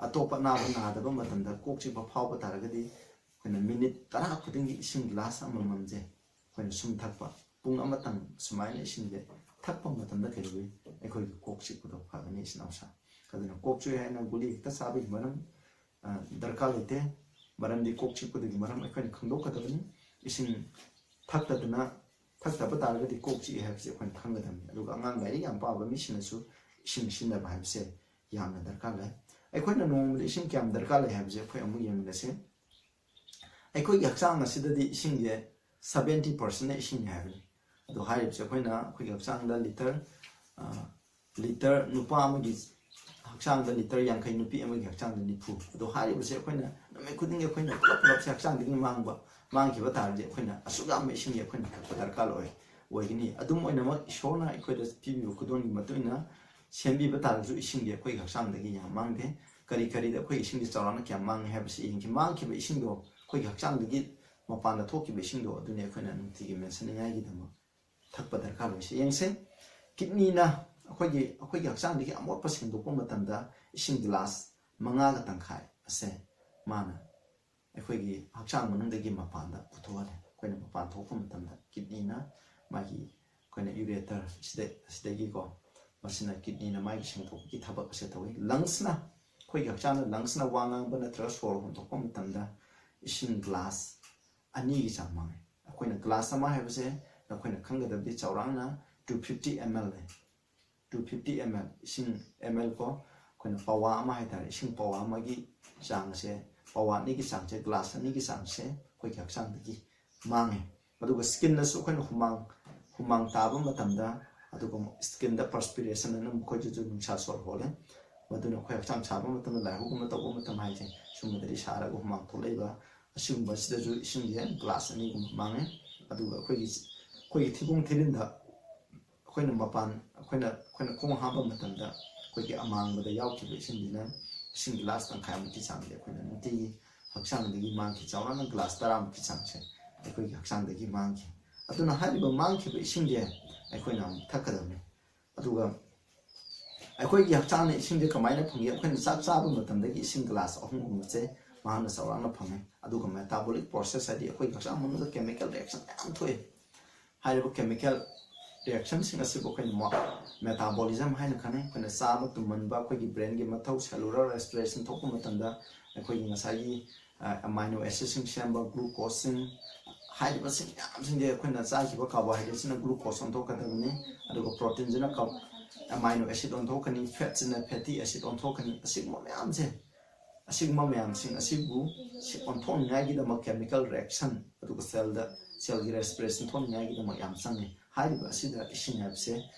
ꯑꯇꯣꯞꯄ ꯑꯅꯥꯕ ꯅꯥꯗꯕ ꯃꯇꯝꯗ ꯀꯣꯛ ꯆꯤꯛꯄ ꯐꯥꯎꯕ ꯇꯥꯔꯒꯗꯤ, ꯑꯩꯈꯣꯏꯅ ꯃꯤꯅꯤꯠ ꯇꯔꯥ ꯈꯨꯗꯤꯡꯒꯤ ꯏꯁꯤꯡ ꯒꯤꯂꯥꯁ ꯑꯃꯃꯝꯁꯦ ꯑꯩꯈꯣꯏꯅ ꯁꯨꯝ ꯊꯛꯄ, ꯄꯨꯡ ꯑꯃꯇꯪ ꯁꯨꯃꯥꯏꯅ ꯏꯁꯤꯡꯁꯦ ꯊꯛꯄ ꯃꯇꯝꯗ ꯀꯩꯗꯧꯏ? ꯑꯩꯈꯣꯏꯒꯤ ꯀꯣꯛ ꯆꯤꯛꯄꯗꯣ ꯐꯒꯅꯤ, ꯏꯆꯤꯟ ꯏꯅꯥꯎꯁꯥ꯫ ꯑꯗꯨꯅ ꯀꯣꯛ ꯆꯤꯛꯑꯦ ꯍꯥꯏꯅ ꯒꯨꯂꯤ ꯍꯦꯛꯇ ꯆꯥꯕꯒꯤ ꯃꯔꯝ, ꯑ, ꯗꯔꯀꯥꯔ ꯂꯩꯇꯦ꯫ ꯃꯔꯝꯗꯤ ꯀꯣꯛ ꯆꯤꯛꯄꯗꯨꯒꯤ ꯃꯔꯝ ꯑꯩꯈꯣꯏꯅ ꯈꯪꯗꯣꯛꯀꯗꯕꯅꯤ꯫ ꯏꯁꯤꯡ ꯊꯛꯇꯗꯅ, ꯊꯛꯇꯕ ꯇꯥꯔꯒꯗꯤ ꯀꯣꯛ ꯆꯤꯛꯑꯦ ꯍꯥꯏꯕꯁꯦ ꯑꯩꯈꯣꯏꯅ ꯈꯪꯒꯗꯕꯅꯤ꯫ ꯑꯗꯨꯒ ꯑꯉꯥꯡ ꯂꯥꯏꯔꯤꯛ ꯌꯥꯝ ꯄꯥꯕ ꯃꯤꯁꯤꯡꯅꯁꯨ ꯏꯁꯤꯡ ꯁꯤꯖꯤꯟꯅꯕ ꯍꯥꯏꯕꯁꯦ ꯌꯥꯝꯅ ꯗꯔꯀꯥꯔ ꯂꯩ꯫ ꯑꯩꯈꯣꯏꯅ ꯅꯣꯡꯃꯗ ꯏꯁꯤꯡ ꯀꯌꯥꯝ ꯗꯔꯀꯥꯔ ꯂꯩ ꯍꯥꯏꯕꯁꯦ ꯑꯩꯈꯣꯏ ꯑꯃꯨꯛ ꯌꯦꯡꯃꯤꯟꯅꯁꯤ꯫ ꯑꯩꯈꯣꯏꯒꯤ ꯍꯛꯆꯥꯡ ꯑꯁꯤꯗꯗꯤ ꯏꯁꯤꯡꯁꯦ seventy percent ꯏꯁꯤꯡꯅꯤ ꯍꯥꯏꯕꯅꯤ꯫ ꯑꯗꯣ ꯍꯥꯏꯔꯤꯕꯁꯦ ꯑꯩꯈꯣꯏꯅ ꯑꯩꯈꯣꯏꯒꯤ ꯍꯛꯆꯥꯡꯗ ꯂꯤꯇꯔ, ꯑ, ꯂꯤꯇꯔ, ꯅꯨꯄꯥ ꯑꯃꯒꯤ ꯍꯛꯆꯥꯡꯗ ꯂꯤꯇꯔ ꯌꯥꯡꯈꯩ, ꯅꯨꯄꯤ ꯑꯃꯒꯤ ꯍꯛꯆꯥꯡꯗ ꯅꯤꯐꯨ꯫ ꯑꯗꯣ ꯍꯥꯏꯔꯤꯕꯁꯦ ꯑꯩꯈꯣꯏꯅ ꯅꯨꯃꯤꯠ ꯈꯨꯗꯤꯡꯒꯤ ꯑꯩꯈꯣꯏꯅ ꯄꯨꯂꯞ ꯄꯨꯂꯞꯁꯦ ꯍꯛꯆꯥꯡꯗꯒꯤ ꯃꯥꯡꯕ, ꯃꯥꯡꯈꯤꯕ ꯇꯥꯔꯗꯤ ꯑꯩꯈꯣꯏꯅ ꯑꯁꯨꯛ ꯌꯥꯝꯕ ꯏꯁꯤꯡꯁꯦ ꯑꯩꯈꯣꯏꯅ ꯊꯛꯄ ꯗꯔꯀꯥꯔ ꯑꯣꯏ, ꯑꯣꯏꯒꯅꯤ꯫ ꯑꯗꯨꯝ ꯑꯣꯏꯅꯃꯛ ꯏꯁꯣꯔꯅ ꯑꯩꯈꯣꯏꯗ ꯄꯤꯕꯤꯕ ꯈꯨꯗꯣꯜꯒꯤ ꯃꯇꯨꯡ ꯏꯟꯅ ꯁꯦꯝꯕꯤꯕ ꯇꯥꯔꯒꯁꯨ ꯏꯁꯤꯡꯗꯤ ꯑꯩꯈꯣꯏꯒꯤ ꯍꯛꯆꯥꯡꯗꯒꯤ ꯌꯥꯝ ꯃꯥꯡꯗꯦ꯫ ꯀꯔꯤ ꯀꯔꯤꯗ ꯑꯩꯈꯣꯏ ꯏꯁꯤꯡꯁꯦ ꯆꯥꯎꯔꯥꯛꯅ ꯀꯌꯥꯝ ꯃꯥꯡꯉꯦ ꯍꯥꯏꯕꯁꯤ ꯌꯦꯡꯈꯤ꯫ ꯃꯥꯡꯈꯤꯕ ꯏꯁꯤꯡꯗꯣ ꯑꯩꯈꯣꯏꯒꯤ ꯍꯛꯆꯥꯡꯗꯒꯤ ꯃꯄꯥꯟꯗ ꯊꯣꯛꯈꯤꯕ ꯏꯁꯤꯡꯗꯣ ꯑꯗꯨꯅꯤ ꯑꯩꯈꯣꯏꯅ ꯅꯨꯡꯇꯤꯒꯤ ꯃꯦꯟꯁꯤꯟꯅꯤꯡꯉꯥꯏꯒꯤꯗꯃꯛ ꯊꯛꯄ ꯗꯔꯀꯥꯔ ꯑꯣꯏꯁꯦ꯫ ꯌꯦꯡꯁꯦ, ꯀꯤꯠꯅꯤꯅ ꯑꯩꯈꯣꯏꯒꯤ, ꯑꯩꯈꯣꯏꯒꯤ ꯍꯛꯆꯥꯡꯗꯒꯤ ꯑꯃꯣꯠꯄ ꯁꯦꯡꯗꯣꯛꯄ ꯃꯇꯝꯗ ꯏꯁꯤꯡ ꯒꯤꯂꯥꯁ ꯃꯉꯥꯒ ꯇꯪꯈꯥꯏ ꯑꯁꯦ ꯃꯥꯅ ꯑꯩꯈꯣꯏꯒꯤ ꯍꯛꯆꯥꯡ ꯃꯅꯨꯡꯗꯒꯤ ꯃꯄꯥꯟꯗ ꯄꯨꯊꯣꯛꯍꯜꯂꯦ꯫ ꯑꯩꯈꯣꯏꯅ ꯃꯄꯥꯟ ꯊꯣꯛꯄ ꯃꯇꯝꯗ ꯀꯤꯠꯅꯤꯅ ꯃꯥꯒꯤ, ꯑꯩꯈꯣꯏꯅ ꯌꯨꯔꯦꯇꯔ ꯁꯤꯗ, ꯁꯤꯗꯒꯤꯀꯣ, ꯃꯁꯤꯅ ꯀꯤꯠꯅꯤꯅ ꯃꯥꯒꯤ ꯁꯦꯡꯗꯣꯛꯄꯒꯤ ꯊꯕꯛ ꯑꯁꯦ ꯇꯧꯏ꯫ ꯂꯪꯁꯅ, ꯑꯩꯈꯣꯏꯒꯤ ꯍꯛꯆꯥꯡꯗ ꯂꯪꯁꯅ ꯋꯥ ꯉꯥꯡꯕ ꯅꯠꯇ꯭ꯔꯒ ꯁꯣꯔ ꯍꯣꯟꯗꯣꯛꯄ ꯃꯇꯝꯗ ꯏꯁꯤꯡ ꯒ꯭ꯂꯥꯁ ꯑꯅꯤꯒꯤ ꯆꯥꯡ ꯃꯥꯡꯉꯤ꯫ ꯑꯩꯈꯣꯏꯅ ꯒ꯭ꯂꯥꯁ ꯑꯃ ꯍꯥꯏꯕꯁꯦ ꯅꯈꯣꯏꯅ ꯈꯪꯒꯗꯕꯗꯤ ꯆꯥꯎꯔꯥꯛꯅ two fifty ml ꯅꯤ꯫ Two fifty ml, ꯏꯁꯤꯡ ml ꯀꯣ, ꯑꯩꯈꯣꯏꯅ ꯄꯋꯥ ꯑꯃ ꯍꯥꯏꯇꯥꯔꯦ, ꯏꯁꯤꯡ ꯄꯋꯥ ꯑꯃꯒꯤ ꯆꯥꯡꯁꯦ, ꯄꯋꯥ ꯑꯅꯤꯒꯤ ꯆꯥꯡꯁꯦ, ꯒ꯭ꯂꯥꯁ ꯑꯅꯤꯒꯤ ꯆꯥꯡꯁꯦ ꯑꯩꯈꯣꯏꯒꯤ ꯍꯛꯆꯥꯡꯗꯒꯤ ꯃꯥꯡꯉꯦ꯫ ꯑꯗꯨꯒ ꯁ꯭ꯀꯤꯟꯗꯁꯨ ꯑꯩꯈꯣꯏꯅ ꯍꯨꯃꯥꯡ, ꯍꯨꯃꯥꯡ ꯇꯥꯕ ꯃꯇꯝꯗ, ꯑꯗꯨꯒ ꯁ꯭ꯀꯤꯟꯗ ꯄꯔꯁꯄꯤꯔꯦꯁꯟ ꯑꯅ ꯃꯈꯣꯏꯗꯁꯨ ꯅꯨꯡꯁꯥ ꯁꯣꯔ ꯍꯣꯜꯂꯦ꯫ ꯃꯗꯨꯅ ꯑꯩꯈꯣꯏ ꯍꯛꯆꯥꯡ ꯁꯥꯕ ꯃꯇꯝꯗ, ꯂꯥꯏꯍꯧꯒꯨꯝꯕ ꯇꯧꯕ ꯃꯇꯝ ꯍꯥꯏꯁꯦ, ꯁꯨꯝꯕꯗꯗꯤ ꯁꯥꯔꯒ ꯍꯨꯃꯥꯡ ꯊꯣꯛꯂꯛꯏꯕ ꯑꯁꯤꯒꯨꯝꯕꯁꯤꯗꯁꯨ ꯏꯁꯤꯡꯁꯦ ꯒ꯭ꯂꯥꯁ ꯑꯅꯤꯒꯨꯝꯕ ꯃꯥꯡꯉꯦ꯫ ꯑꯗꯨꯒ ꯑꯩꯈꯣꯏꯒꯤ, ꯑꯩꯈꯣꯏꯒꯤ ꯊꯤꯕꯣꯡ ꯊꯤꯔꯤꯟꯗ ꯑꯩꯈꯣꯏꯅ ꯃꯄꯥꯟ, ꯑꯩꯈꯣꯏꯅ, ꯑꯩꯈꯣꯏꯅ ꯈꯣꯡ ꯍꯥꯝꯕ ꯃꯇꯝꯗ ꯑꯩꯈꯣꯏꯒꯤ ꯑꯃꯥꯡꯕꯗ ꯌꯥꯎꯈꯤꯕ ꯏꯁꯤꯡꯁꯤꯅ, ꯏꯁꯤꯡ ꯒ꯭ꯂꯥꯁ ꯇꯪꯈꯥꯏꯃꯨꯛꯀꯤ ꯆꯥꯡꯗꯤ ꯑꯩꯈꯣꯏꯅ ꯅꯨꯡꯇꯤꯒꯤ ꯍꯛꯆꯥꯡꯗꯒꯤ ꯃꯥꯡꯈꯤ꯫ ꯆꯥꯎꯔꯥꯛꯅ ꯒ꯭ꯂꯥꯁ ꯇꯔꯥꯃꯨꯛꯀꯤ ꯆꯥꯡꯁꯦ ꯑꯩꯈꯣꯏꯒꯤ ꯍꯛꯆꯥꯡꯗꯒꯤ ꯃꯥꯡꯈꯤ꯫ ꯑꯗꯨꯅ ꯍꯥꯏꯔꯤꯕ ꯃꯥꯡꯈꯤꯕ ꯏꯁꯤꯡꯁꯦ ꯑꯩꯈꯣꯏꯅ ꯑꯃꯨꯛ ꯊꯛꯀꯗꯕꯅꯤ꯫ ꯑꯗꯨꯒ ꯑꯩꯈꯣꯏꯒꯤ ꯍꯛꯆꯥꯡꯅ ꯏꯁꯤꯡꯁꯦ ꯀꯃꯥꯏꯅ ꯐꯪꯒꯦ? ꯑꯩꯈꯣꯏꯅ ꯆꯥꯛ ꯆꯥꯕ ꯃꯇꯝꯗꯒꯤ ꯏꯁꯤꯡ ꯒ꯭ꯂꯥꯁ ꯑꯍꯨꯝꯒꯨꯝꯕꯁꯦ ꯃꯍꯥꯛꯅ ꯆꯥꯎꯔꯥꯛꯅ ꯐꯪꯉꯦ꯫ ꯑꯗꯨꯒ ꯃꯦꯇꯥꯕꯣꯂꯤꯛ ꯄ꯭ꯔꯣꯁꯦꯁ ꯍꯥꯏꯗꯤ ꯑꯩꯈꯣꯏꯒꯤ ꯍꯛꯆꯥꯡ ꯃꯅꯨꯡꯗ ꯀꯦꯃꯤꯀꯦꯜ ꯔꯤꯌꯦꯛꯁꯟ ꯃꯌꯥꯝ ꯊꯣꯛꯑꯦ꯫ ꯍꯥꯏꯔꯤꯕ ꯀꯦꯃꯤꯀꯦꯜ ꯔꯤꯌꯦꯛꯁꯟꯁꯤꯡ ꯑꯁꯤꯕꯨ ꯑꯩꯈꯣꯏꯅ ꯃꯦꯇꯥꯕꯣꯂꯤꯖꯝ ꯍꯥꯏꯅ ꯈꯪꯅꯩ꯫ ꯑꯩꯈꯣꯏꯅ ꯆꯥꯕ ꯇꯨꯝꯍꯟꯕ, ꯑꯩꯈꯣꯏꯒꯤ ꯕ꯭ꯔꯦꯟꯒꯤ ꯃꯊꯧ, ꯁꯦꯂꯨꯂꯔ ꯔꯦꯁꯄꯤꯔꯦꯁꯟ ꯊꯣꯛꯄ ꯃꯇꯝꯗ ꯑꯩꯈꯣꯏꯒꯤ ꯉꯁꯥꯏꯒꯤ ꯑꯃꯥꯏꯅꯣ ꯑꯦꯁꯤꯗꯁꯤꯡ ꯁꯦꯝꯕ ꯒ꯭ꯂꯨꯀꯣꯁꯁꯤꯡ, ꯍꯥꯏꯔꯤꯕꯁꯤꯡ ꯃꯌꯥꯝꯁꯤꯡꯁꯦ ꯑꯩꯈꯣꯏꯅ ꯆꯥꯈꯤꯕ ꯀꯥꯔꯕꯣꯍꯥꯏꯗ꯭ꯔꯦꯠꯁꯤꯅ ꯒ꯭ꯂꯨꯀꯣꯁ ꯑꯣꯟꯊꯣꯛꯀꯗꯕꯅꯤ꯫ ꯑꯗꯨꯒ ꯄ꯭ꯔꯣꯇꯤꯟꯁꯤꯅ ꯑꯃꯥꯏꯅꯣ ꯑꯦꯁꯤꯗ ꯑꯣꯟꯊꯣꯛꯀꯅꯤ, ꯐꯦꯠꯁꯤꯅ ꯐꯦꯇꯤ ꯑꯦꯁꯤꯗ ꯑꯣꯟꯊꯣꯛꯀꯅꯤ꯫ ꯑꯁꯤꯒꯨꯝꯕ ꯃꯌꯥꯝꯁꯦ, ꯑꯁꯤꯒꯨꯝꯕ ꯃꯌꯥꯝꯁꯤꯡ ꯑꯁꯤꯕꯨ ꯁꯤ ꯑꯣꯟꯊꯣꯛꯅꯤꯡꯉꯥꯏꯒꯤꯗꯃꯛ ꯀꯦꯃꯤꯀꯦꯜ ꯔꯤꯌꯦꯛꯁꯟ, ꯑꯗꯨꯒ ꯁꯦꯜꯗ, ꯁꯦꯜꯒꯤ ꯔꯦꯁꯄꯤꯔꯦꯁꯟ ꯊꯣꯛꯅꯤꯡꯉꯥꯏꯒꯤꯗꯃꯛ ꯌꯥꯝ ꯆꯪꯉꯤ꯫ ꯍꯥꯏꯔꯤꯕ ꯑꯁꯤꯗ ꯏꯁꯤꯡ ꯍꯥꯏꯕꯁꯦ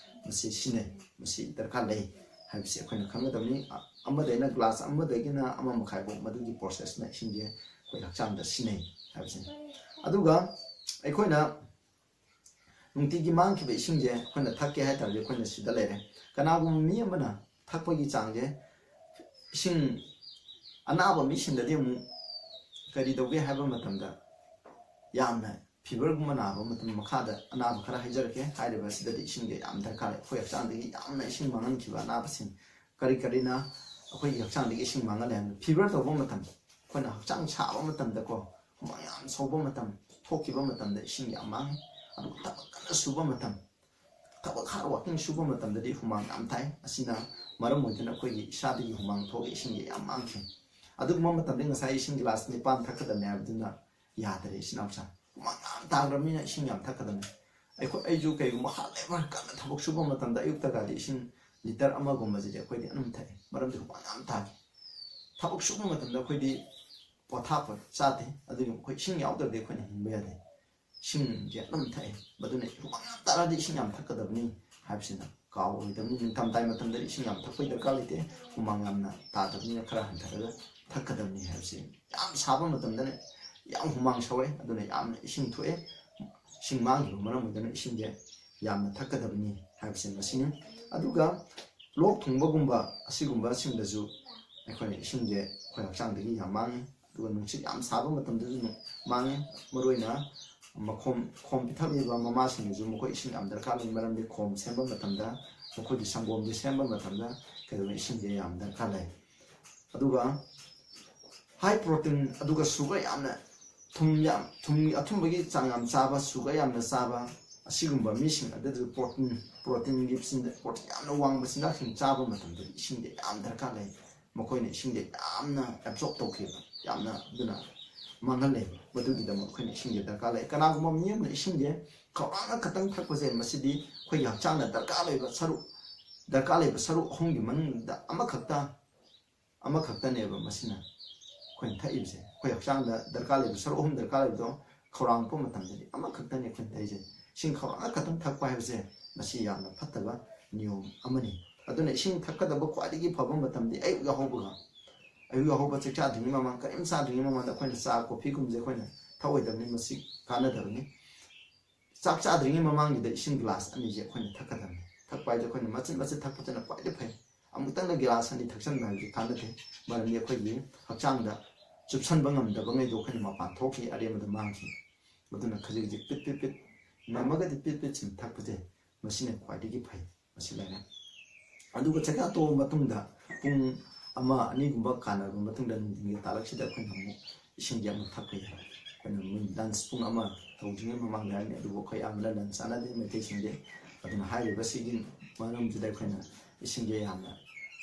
ꯃꯁꯤ ꯁꯤꯖꯤꯟꯅꯩ, ꯃꯁꯤ ꯗꯔꯀꯥꯔ ꯂꯩ ꯍꯥꯏꯕꯁꯤ ꯑꯩꯈꯣꯏꯅ ꯈꯪꯒꯗꯕꯅꯤ꯫ ꯑ-, ꯑꯃꯗꯩꯅ ꯒ꯭ꯂꯥꯁ ꯑꯃꯗꯒꯤꯅ ꯑꯃ ꯃꯈꯥꯏꯐꯥꯎ ꯃꯗꯨꯒꯤ ꯄ꯭ꯔꯣꯁꯦꯁꯅ ꯏꯁꯤꯡꯁꯦ ꯑꯩꯈꯣꯏ ꯍꯛꯆꯥꯡꯗ ꯁꯤꯖꯤꯟꯅꯩ ꯍꯥꯏꯕꯁꯤꯅꯤ꯫ ꯑꯗꯨꯒ ꯑꯩꯈꯣꯏꯅ ꯅꯨꯡꯇꯤꯒꯤ ꯃꯥꯡꯈꯤꯕ ꯏꯁꯤꯡꯁꯦ ꯑꯩꯈꯣꯏꯅ ꯊꯛꯀꯦ ꯍꯥꯏ ꯇꯥꯔꯗꯤ ꯑꯩꯈꯣꯏꯅ ꯁꯤꯗ ꯂꯩꯔꯦ꯫ ꯀꯅꯥꯒꯨꯝꯕ ꯃꯤ ꯑꯃꯅ ꯊꯛꯄꯒꯤ ꯆꯥꯡꯁꯦ, ꯏꯁꯤꯡ, ꯑꯅꯥꯕ ꯃꯤꯁꯤꯡꯗꯗꯤ ꯑꯃꯨꯛ ꯀꯔꯤ ꯇꯧꯒꯦ ꯍꯥꯏꯕ ꯃꯇꯝꯗ, ꯌꯥꯝꯅ ꯐꯤꯚꯔꯒꯨꯝꯕ ꯅꯥꯕ ꯃꯇꯝ, ꯃꯈꯥꯗ ꯑꯅꯥꯕ ꯈꯔ ꯍꯥꯏꯖꯔꯛꯀꯦ꯫ ꯍꯥꯏꯔꯤꯕ ꯑꯁꯤꯗꯗꯤ ꯏꯁꯤꯡꯁꯦ ꯌꯥꯝ ꯗꯔꯀꯥꯔ ꯂꯩ꯫ ꯑꯩꯈꯣꯏ ꯍꯛꯆꯥꯡꯗꯒꯤ ꯌꯥꯝꯅ ꯏꯁꯤꯡ ꯃꯥꯡꯍꯟꯈꯤꯕ ꯑꯅꯥꯕꯁꯤꯡ ꯀꯔꯤ ꯀꯔꯤꯅ ꯑꯩꯈꯣꯏꯒꯤ ꯍꯛꯆꯥꯡꯗꯒꯤ ꯏꯁꯤꯡ ꯃꯥꯡꯍꯜꯂꯦ ꯍꯥꯏꯕꯗ, ꯐꯤꯚꯔ ꯇꯧꯕ ꯃꯇꯝꯗ, ꯑꯩꯈꯣꯏꯅ ꯍꯛꯆꯥꯡ ꯁꯥꯕ ꯃꯇꯝꯗꯀꯣ, ꯍꯨꯃꯥꯡ ꯌꯥꯝ ꯁꯧꯕ ꯃꯇꯝ, ꯊꯣꯛꯈꯤꯕ ꯃꯇꯝꯗ ꯏꯁꯤꯡ ꯌꯥꯝ ꯃꯥꯡꯉꯤ꯫ ꯑꯗꯨꯒ ꯊꯕꯛ ꯀꯟꯅ ꯁꯨꯕ ꯃꯇꯝ, ꯊꯕꯛ ꯍꯥꯔꯗ ꯋꯥꯔꯀꯤꯡ ꯁꯨꯕ ꯃꯇꯝꯗꯗꯤ ꯍꯨꯃꯥꯡ ꯌꯥꯝ ꯊꯥꯏ꯫ ꯑꯁꯤꯅ ꯃꯔꯝ ꯑꯣꯏꯗꯨꯅ ꯑꯩꯈꯣꯏꯒꯤ ꯏꯁꯥꯗꯒꯤ ꯍꯨꯃꯥꯡ ꯊꯣꯛꯑꯒ ꯏꯁꯤꯡꯁꯦ ꯌꯥꯝ ꯃꯥꯡꯈꯤ꯫ ꯑꯗꯨꯒꯨꯝꯕ ꯃꯇꯝꯗ ꯉꯁꯥꯏ ꯏꯁꯤꯡ ꯒꯤꯂꯥꯁ ꯅꯤꯄꯥꯟ ꯊꯛꯀꯗꯕꯅꯦ ꯍꯥꯏꯕꯗꯨꯅ ꯌꯥꯗꯔꯦ, ꯏꯆꯤꯟ ꯏꯅꯥꯎꯁꯥ꯫ ꯍꯨꯃꯥꯡ ꯌꯥꯝ ꯇꯥꯈ꯭ꯔꯕꯅꯤꯅ ꯏꯁꯤꯡ ꯌꯥꯝ ꯊꯛꯀꯗꯕꯅꯤ꯫ ꯑꯩꯈꯣꯏ, ꯑꯩꯁꯨ ꯀꯩꯒꯨꯝꯕ ꯍꯥꯔꯗ ꯂꯦꯕꯔ ꯀꯟꯅ ꯊꯕꯛ ꯁꯨꯕ ꯃꯇꯝꯗ ꯑꯌꯨꯛꯇꯒꯗꯤ ꯏꯁꯤꯡ ꯂꯤꯇꯔ ꯑꯃꯒꯨꯝꯕꯁꯤꯗꯤ ꯑꯩꯈꯣꯏꯗꯤ ꯑꯗꯨꯝ ꯊꯛꯑꯦ꯫ ꯃꯔꯝꯗꯤ ꯍꯨꯃꯥꯡ ꯌꯥꯝ ꯇꯥꯈꯤ꯫ ꯊꯕꯛ ꯁꯨꯕ ꯃꯇꯝꯗ ꯑꯩꯈꯣꯏꯗꯤ ꯄꯣꯊꯥꯄꯣꯠ ꯆꯥꯗꯦ, ꯑꯗꯨꯒꯤ ꯑꯩꯈꯣꯏ ꯏꯁꯤꯡ ꯌꯥꯎꯗ꯭ꯔꯗꯤ ꯑꯩꯈꯣꯏꯅ ꯍꯤꯡꯕ ꯌꯥꯗꯦ꯫ ꯏꯁꯤꯡꯁꯦ ꯑꯗꯨꯝ ꯊꯛꯑꯦ꯫ ꯃꯗꯨꯅ ꯍꯨꯃꯥꯡ ꯌꯥꯝ ꯇꯥꯔꯗꯤ ꯏꯁꯤꯡ ꯌꯥꯝ ꯊꯛꯀꯗꯕꯅꯤ ꯍꯥꯏꯕꯁꯤꯅ ꯀꯥꯎꯔꯣꯏꯗꯕꯅꯤ꯫ ꯅꯤꯡꯊꯝꯊꯥꯒꯤ ꯃꯇꯝꯗꯗꯤ ꯏꯁꯤꯡ ꯌꯥꯝ ꯊꯛꯄꯒꯤ ꯗꯔꯀꯥꯔ ꯂꯩꯇꯦ, ꯍꯨꯃꯥꯡ ꯌꯥꯝꯅ ꯇꯥꯗꯕꯅꯤꯅ ꯈꯔ ꯍꯟꯊꯔꯒ ꯊꯛꯀꯗꯕꯅꯤ ꯍꯥꯏꯕꯁꯤ꯫ ꯌꯥꯝ ꯁꯥꯕ ꯃꯇꯝꯗꯅ ꯌꯥꯝ ꯍꯨꯃꯥꯡ ꯁꯧꯋꯦ, ꯑꯗꯨꯅ ꯌꯥꯝꯅ ꯏꯁꯤꯡ ꯊꯣꯛꯑꯦ꯫ ꯏꯁꯤꯡ ꯃꯥꯡꯈꯤꯕ ꯃꯔꯝ ꯑꯣꯏꯗꯨꯅ ꯏꯁꯤꯡꯁꯦ ꯌꯥꯝꯅ ꯊꯛꯀꯗꯕꯅꯤ ꯍꯥꯏꯕꯁꯦ ꯃꯁꯤꯅꯤ꯫ ꯑꯗꯨꯒ ꯂꯣꯛ ꯊꯨꯡꯕꯒꯨꯝꯕ ꯑꯁꯤꯒꯨꯝꯕꯁꯤꯡꯗꯁꯨ ꯑꯩꯈꯣꯏꯅ ꯏꯁꯤꯡꯁꯦ ꯑꯩꯈꯣꯏ ꯍꯛꯆꯥꯡꯗꯒꯤ ꯌꯥꯝ ꯃꯥꯡꯉꯤ꯫ ꯑꯗꯨꯒ ꯅꯨꯡꯁꯤꯠ ꯌꯥꯝ ꯁꯥꯕ ꯃꯇꯝꯗꯁꯨ ꯅꯨꯡ-, ꯃꯥꯡꯉꯤ꯫ ꯃꯔꯨꯑꯣꯏꯅ ꯃꯈꯣꯝ, ꯈꯣꯝ ꯄꯤꯊꯛꯂꯤꯕ ꯃꯃꯥꯁꯤꯡꯗꯁꯨ ꯃꯈꯣꯏ ꯏꯁꯤꯡ ꯌꯥꯝ ꯗꯔꯀꯥꯔ ꯂꯩ, ꯃꯔꯝꯗꯤ ꯈꯣꯝ ꯁꯦꯝꯕ ꯃꯇꯝꯗ, ꯃꯈꯣꯏꯒꯤ ꯁꯪꯒꯣꯝꯁꯦ ꯁꯦꯝꯕ ꯃꯇꯝꯗ ꯀꯩꯗꯧꯕ ꯏꯁꯤꯡꯁꯦ ꯌꯥꯝ ꯗꯔꯀꯥꯔ ꯂꯩ꯫ ꯑꯗꯨꯒ high protein, ꯑꯗꯨꯒ sugar ꯌꯥꯝꯅ, ꯊꯨꯝ ꯌꯥꯝ, ꯊꯨꯝ, ꯑꯊꯨꯝꯕꯒꯤ ꯆꯥꯡ ꯌꯥꯝ ꯆꯥꯕ, sugar ꯌꯥꯝꯅ ꯆꯥꯕ, ꯑꯁꯤꯒꯨꯝꯕ ꯃꯤꯁꯤꯡ ꯑꯗꯨꯗ protein, proteinꯒꯤ ꯆꯤꯟꯖꯥꯛ, protein ꯌꯥꯝꯅ ꯋꯥꯡꯕ ꯆꯤꯟꯖꯥꯛꯁꯤꯡ ꯆꯥꯕ ꯃꯇꯝꯗꯗꯤ ꯏꯁꯤꯡꯗꯤ ꯌꯥꯝ ꯗꯔꯀꯥꯔ ꯂꯩ꯫ ꯃꯈꯣꯏꯅ ꯏꯁꯤꯡꯗꯤ ꯌꯥꯝꯅ absorb ꯇꯧꯈꯤꯕ, ꯌꯥꯝꯅ ꯑꯗꯨꯅ ꯃꯥꯡꯍꯜꯂꯦ꯫ ꯃꯗꯨꯒꯤꯗꯃꯛ ꯑꯩꯈꯣꯏꯅ ꯏꯁꯤꯡꯁꯦ ꯗꯔꯀꯥꯔ ꯂꯩ꯫ ꯀꯅꯥꯒꯨꯝꯕ ꯃꯤ ꯑꯃꯅ ꯏꯁꯤꯡꯁꯦ ꯈꯧꯔꯥꯡꯅ ꯈꯛꯇꯪ ꯊꯛꯄꯁꯦ, ꯃꯁꯤꯗꯤ ꯑꯩꯈꯣꯏꯒꯤ ꯍꯛꯆꯥꯡꯗ ꯗꯔꯀꯥꯔ ꯂꯩꯕ ꯁꯔꯨꯛ, ꯗꯔꯀꯥꯔ ꯂꯩꯕ ꯁꯔꯨꯛ ꯑꯍꯨꯝꯒꯤ ꯃꯅꯨꯡꯗ ꯑꯃꯈꯛꯇ, ꯑꯃꯈꯛꯇꯅꯦꯕ ꯃꯁꯤꯅ ꯑꯩꯈꯣꯏꯅ ꯊꯛꯏꯕꯁꯦ꯫ ꯑꯩꯈꯣꯏ ꯍꯛꯆꯥꯡꯗ ꯗꯔꯀꯥꯔ ꯂꯩꯕ ꯁꯔꯨꯛ ꯑꯍꯨꯝ ꯗꯔꯀꯥꯔ ꯂꯩꯕꯗꯣ ꯈꯧꯔꯥꯡꯉꯛꯄ ꯃꯇꯝꯗꯗꯤ ꯑꯃꯈꯛꯇꯅꯦ ꯑꯩꯈꯣꯏꯅ ꯊꯛꯏꯁꯦ꯫ ꯏꯁꯤꯡ ꯈꯧꯔꯥꯡꯅ ꯈꯛꯇꯪ ꯊꯛꯄ ꯍꯥꯏꯕꯁꯦ ꯃꯁꯤ ꯌꯥꯝꯅ ꯐꯠꯇꯕ ꯅꯤꯌꯣꯝ ꯑꯃꯅꯤ꯫ ꯑꯗꯨꯅ ꯏꯁꯤꯡ ꯊꯛꯀꯗꯕ ꯈ꯭ꯋꯥꯏꯗꯒꯤ ꯐꯕ ꯃꯇꯝꯗꯤ ꯑꯌꯨꯛ ꯌꯥꯍꯧꯕꯒ, ꯑꯌꯨꯛ ꯌꯥꯍꯧꯕ ꯆꯥꯛ ꯆꯥꯗ꯭ꯔꯤꯉꯩ ꯃꯃꯥꯡ, ꯀꯔꯤꯝ ꯆꯥꯗ꯭ꯔꯤꯉꯩ ꯃꯃꯥꯡꯗ ꯑꯩꯈꯣꯏꯅ ꯆꯥ ꯀꯣꯐꯤꯒꯨꯝꯕꯁꯦ ꯑꯩꯈꯣꯏꯅ ꯊꯛꯑꯣꯏꯗꯕꯅꯤ, ꯃꯁꯤ ꯀꯥꯟꯅꯗꯕꯅꯤ꯫ ꯆꯥꯛ ꯆꯥꯗ꯭ꯔꯤꯉꯩ ꯃꯃꯥꯡꯁꯤꯗ ꯏꯁꯤꯡ ꯒ꯭ꯂꯥꯁ ꯑꯅꯤꯁꯦ ꯑꯩꯈꯣꯏꯅ ꯊꯛꯀꯗꯕꯅꯤ꯫ ꯊꯛꯄ ꯍꯥꯏꯁꯦ ꯑꯩꯈꯣꯏꯅ ꯃꯆꯤꯠ ꯃꯆꯤꯠ ꯊꯛꯄꯁꯤꯅ ꯈ꯭ꯋꯥꯏꯗꯒꯤ ꯐꯩ꯫ ꯑꯃꯨꯛꯇꯪꯗ ꯒꯤꯂꯥꯁ ꯑꯅꯤ ꯊꯛꯆꯟꯕ ꯍꯥꯏꯕꯁꯤ ꯀꯥꯟꯅꯗꯦ, ꯃꯔꯝꯗꯤ ꯑꯩꯈꯣꯏꯒꯤ ꯍꯛꯆꯥꯡꯗ ꯆꯨꯞꯁꯟꯕ ꯉꯝꯗꯕꯉꯩꯗꯣ ꯑꯩꯈꯣꯏꯅ ꯃꯄꯥꯟ ꯊꯣꯛꯈꯤ, ꯑꯔꯦꯝꯕꯗ ꯃꯥꯡꯈꯤ꯫ ꯑꯗꯨꯅ ꯈꯖꯤꯛ ꯈꯖꯤꯛ ꯄꯤꯠ ꯄꯤꯠ ꯄꯤꯠ, ꯉꯝꯃꯒꯗꯤ ꯄꯤꯠ ꯄꯤꯠ ꯁꯨꯝ ꯊꯛꯄꯁꯦ, ꯃꯁꯤꯅ ꯈ꯭ꯋꯥꯏꯗꯒꯤ ꯐꯩ꯫ ꯃꯁꯤ ꯂꯩꯔꯦ꯫ ꯑꯗꯨꯒ ꯆꯥꯛꯆꯥ ꯇꯣꯛꯑ ꯃꯇꯨꯡꯗ ꯄꯨꯡ ꯑꯃ ꯑꯅꯤꯒꯨꯝꯕ ꯀꯥꯟꯅꯔꯕ ꯃꯇꯨꯡꯗ ꯅꯨꯡꯊꯤꯟꯒꯤ ꯇꯥꯂꯛꯁꯤꯗ ꯑꯩꯈꯣꯏꯅ ꯑꯃꯨꯛ ꯏꯁꯤꯡꯁꯦ ꯑꯃꯨꯛ ꯊꯛꯄ ꯌꯥꯏ꯫ ꯑꯩꯈꯣꯏꯅ ꯃꯣꯏ lunch ꯄꯨꯡ ꯑꯃ ꯇꯧꯗ꯭ꯔꯤꯉꯩ ꯃꯃꯥꯡꯗ ꯍꯥꯏꯔꯅꯤ, ꯑꯗꯨꯕꯨ ꯑꯩꯈꯣꯏ ꯑꯌꯥꯝꯕꯅ lunch ꯆꯥꯟꯅꯗꯦ ꯃꯩꯇꯩꯁꯤꯡꯗꯤ꯫ ꯑꯗꯨꯅ ꯍꯥꯏꯔꯤꯕꯁꯤꯒꯤ ꯃꯔꯝꯁꯤꯗ ꯑꯩꯈꯣꯏꯅ ꯏꯁꯤꯡꯁꯦ ꯌꯥꯝꯅ,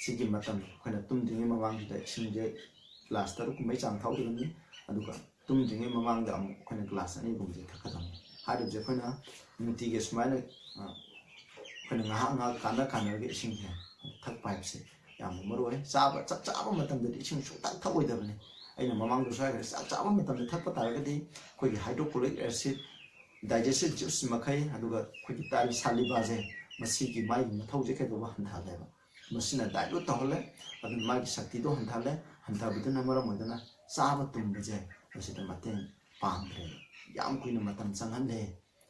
ꯁꯤꯒꯤ ꯃꯇꯝ ꯑꯩꯈꯣꯏꯅ ꯇꯨꯝꯗ꯭ꯔꯤꯉꯩ ꯃꯃꯥꯡꯁꯤꯗ ꯏꯁꯤꯡꯁꯦ glass ꯇꯔꯨꯛ ꯀꯨꯝꯕꯩ ꯆꯥꯡ ꯊꯛꯀꯗꯕꯅꯤ꯫ ꯑꯗꯨꯒ ꯇꯨꯝꯗ꯭ꯔꯤꯉꯩ ꯃꯃꯥꯡꯗ ꯑꯃꯨꯛ ꯑꯩꯈꯣꯏꯅ glass ꯑꯅꯤꯒꯨꯝꯕꯁꯦ ꯊꯛꯀꯗꯕꯅꯤ꯫ ꯍꯥꯏꯔꯤꯕꯁꯦ ꯑꯩꯈꯣꯏꯅ ꯅꯨꯡꯇꯤꯒꯤ ꯁꯨꯃꯥꯏꯅ, ꯑ, ꯑꯩꯈꯣꯏꯅ ꯉꯥꯏꯍꯥꯛ ꯉꯥꯏꯍꯥꯛ ꯀꯥꯟꯅ ꯀꯥꯟꯅꯔꯒ ꯏꯁꯤꯡꯁꯦ ꯊꯛꯄ ꯍꯥꯏꯕꯁꯦ ꯌꯥꯝꯅ ꯃꯔꯨ ꯑꯣꯏ꯫ ꯆꯥꯕ ꯆꯥꯛ ꯆꯥꯕ ꯃꯇꯝꯗꯗꯤ ꯏꯁꯤꯡ ꯁꯨꯡꯊꯛ ꯊꯛꯑꯣꯏꯗꯕꯅꯤ꯫ ꯑꯩꯅ ꯃꯃꯥꯡꯗꯁꯨ ꯍꯥꯏꯈ꯭ꯔꯦ, ꯆꯥꯛ ꯆꯥꯕ ꯃꯇꯝꯗ ꯊꯛꯄ ꯇꯥꯔꯒꯗꯤ ꯑꯩꯈꯣꯏꯒꯤ ꯍꯥꯏꯗ꯭ꯔꯣꯀ꯭ꯂꯣꯔꯤꯛ ꯑꯦꯁꯤꯠ, ꯗꯥꯏꯖꯦꯁꯇꯤꯚ ꯖꯨꯁ ꯃꯈꯩ, ꯑꯗꯨꯒ ꯑꯩꯈꯣꯏꯒꯤ ꯇꯥꯏꯜ ꯁꯥꯂꯤꯕꯥꯁꯦ, ꯃꯁꯤꯒꯤ ꯃꯥꯒꯤ ꯃꯊꯧꯁꯦ ꯀꯩꯗꯧꯕ ꯍꯟꯊꯍꯜꯂꯦꯕ꯫ ꯃꯁꯤꯅ ꯗꯥꯏꯂ꯭ꯌꯨꯠ ꯇꯧꯍꯜꯂꯦ, ꯑꯗꯨꯅ ꯃꯥꯒꯤ ꯁꯛꯇꯤꯗꯣ ꯍꯟꯊꯍꯜꯂꯦ꯫ ꯍꯟꯊꯕꯗꯨꯅ ꯃꯔꯝ ꯑꯣꯏꯗꯅ ꯆꯥꯕ ꯇꯨꯝꯕꯁꯦ ꯃꯁꯤꯗ ꯃꯇꯦꯡ ꯄꯥꯡꯗ꯭ꯔꯦ, ꯌꯥꯝ ꯀꯨꯏꯅ ꯃꯇꯝ ꯆꯪꯍꯜꯂꯦ꯫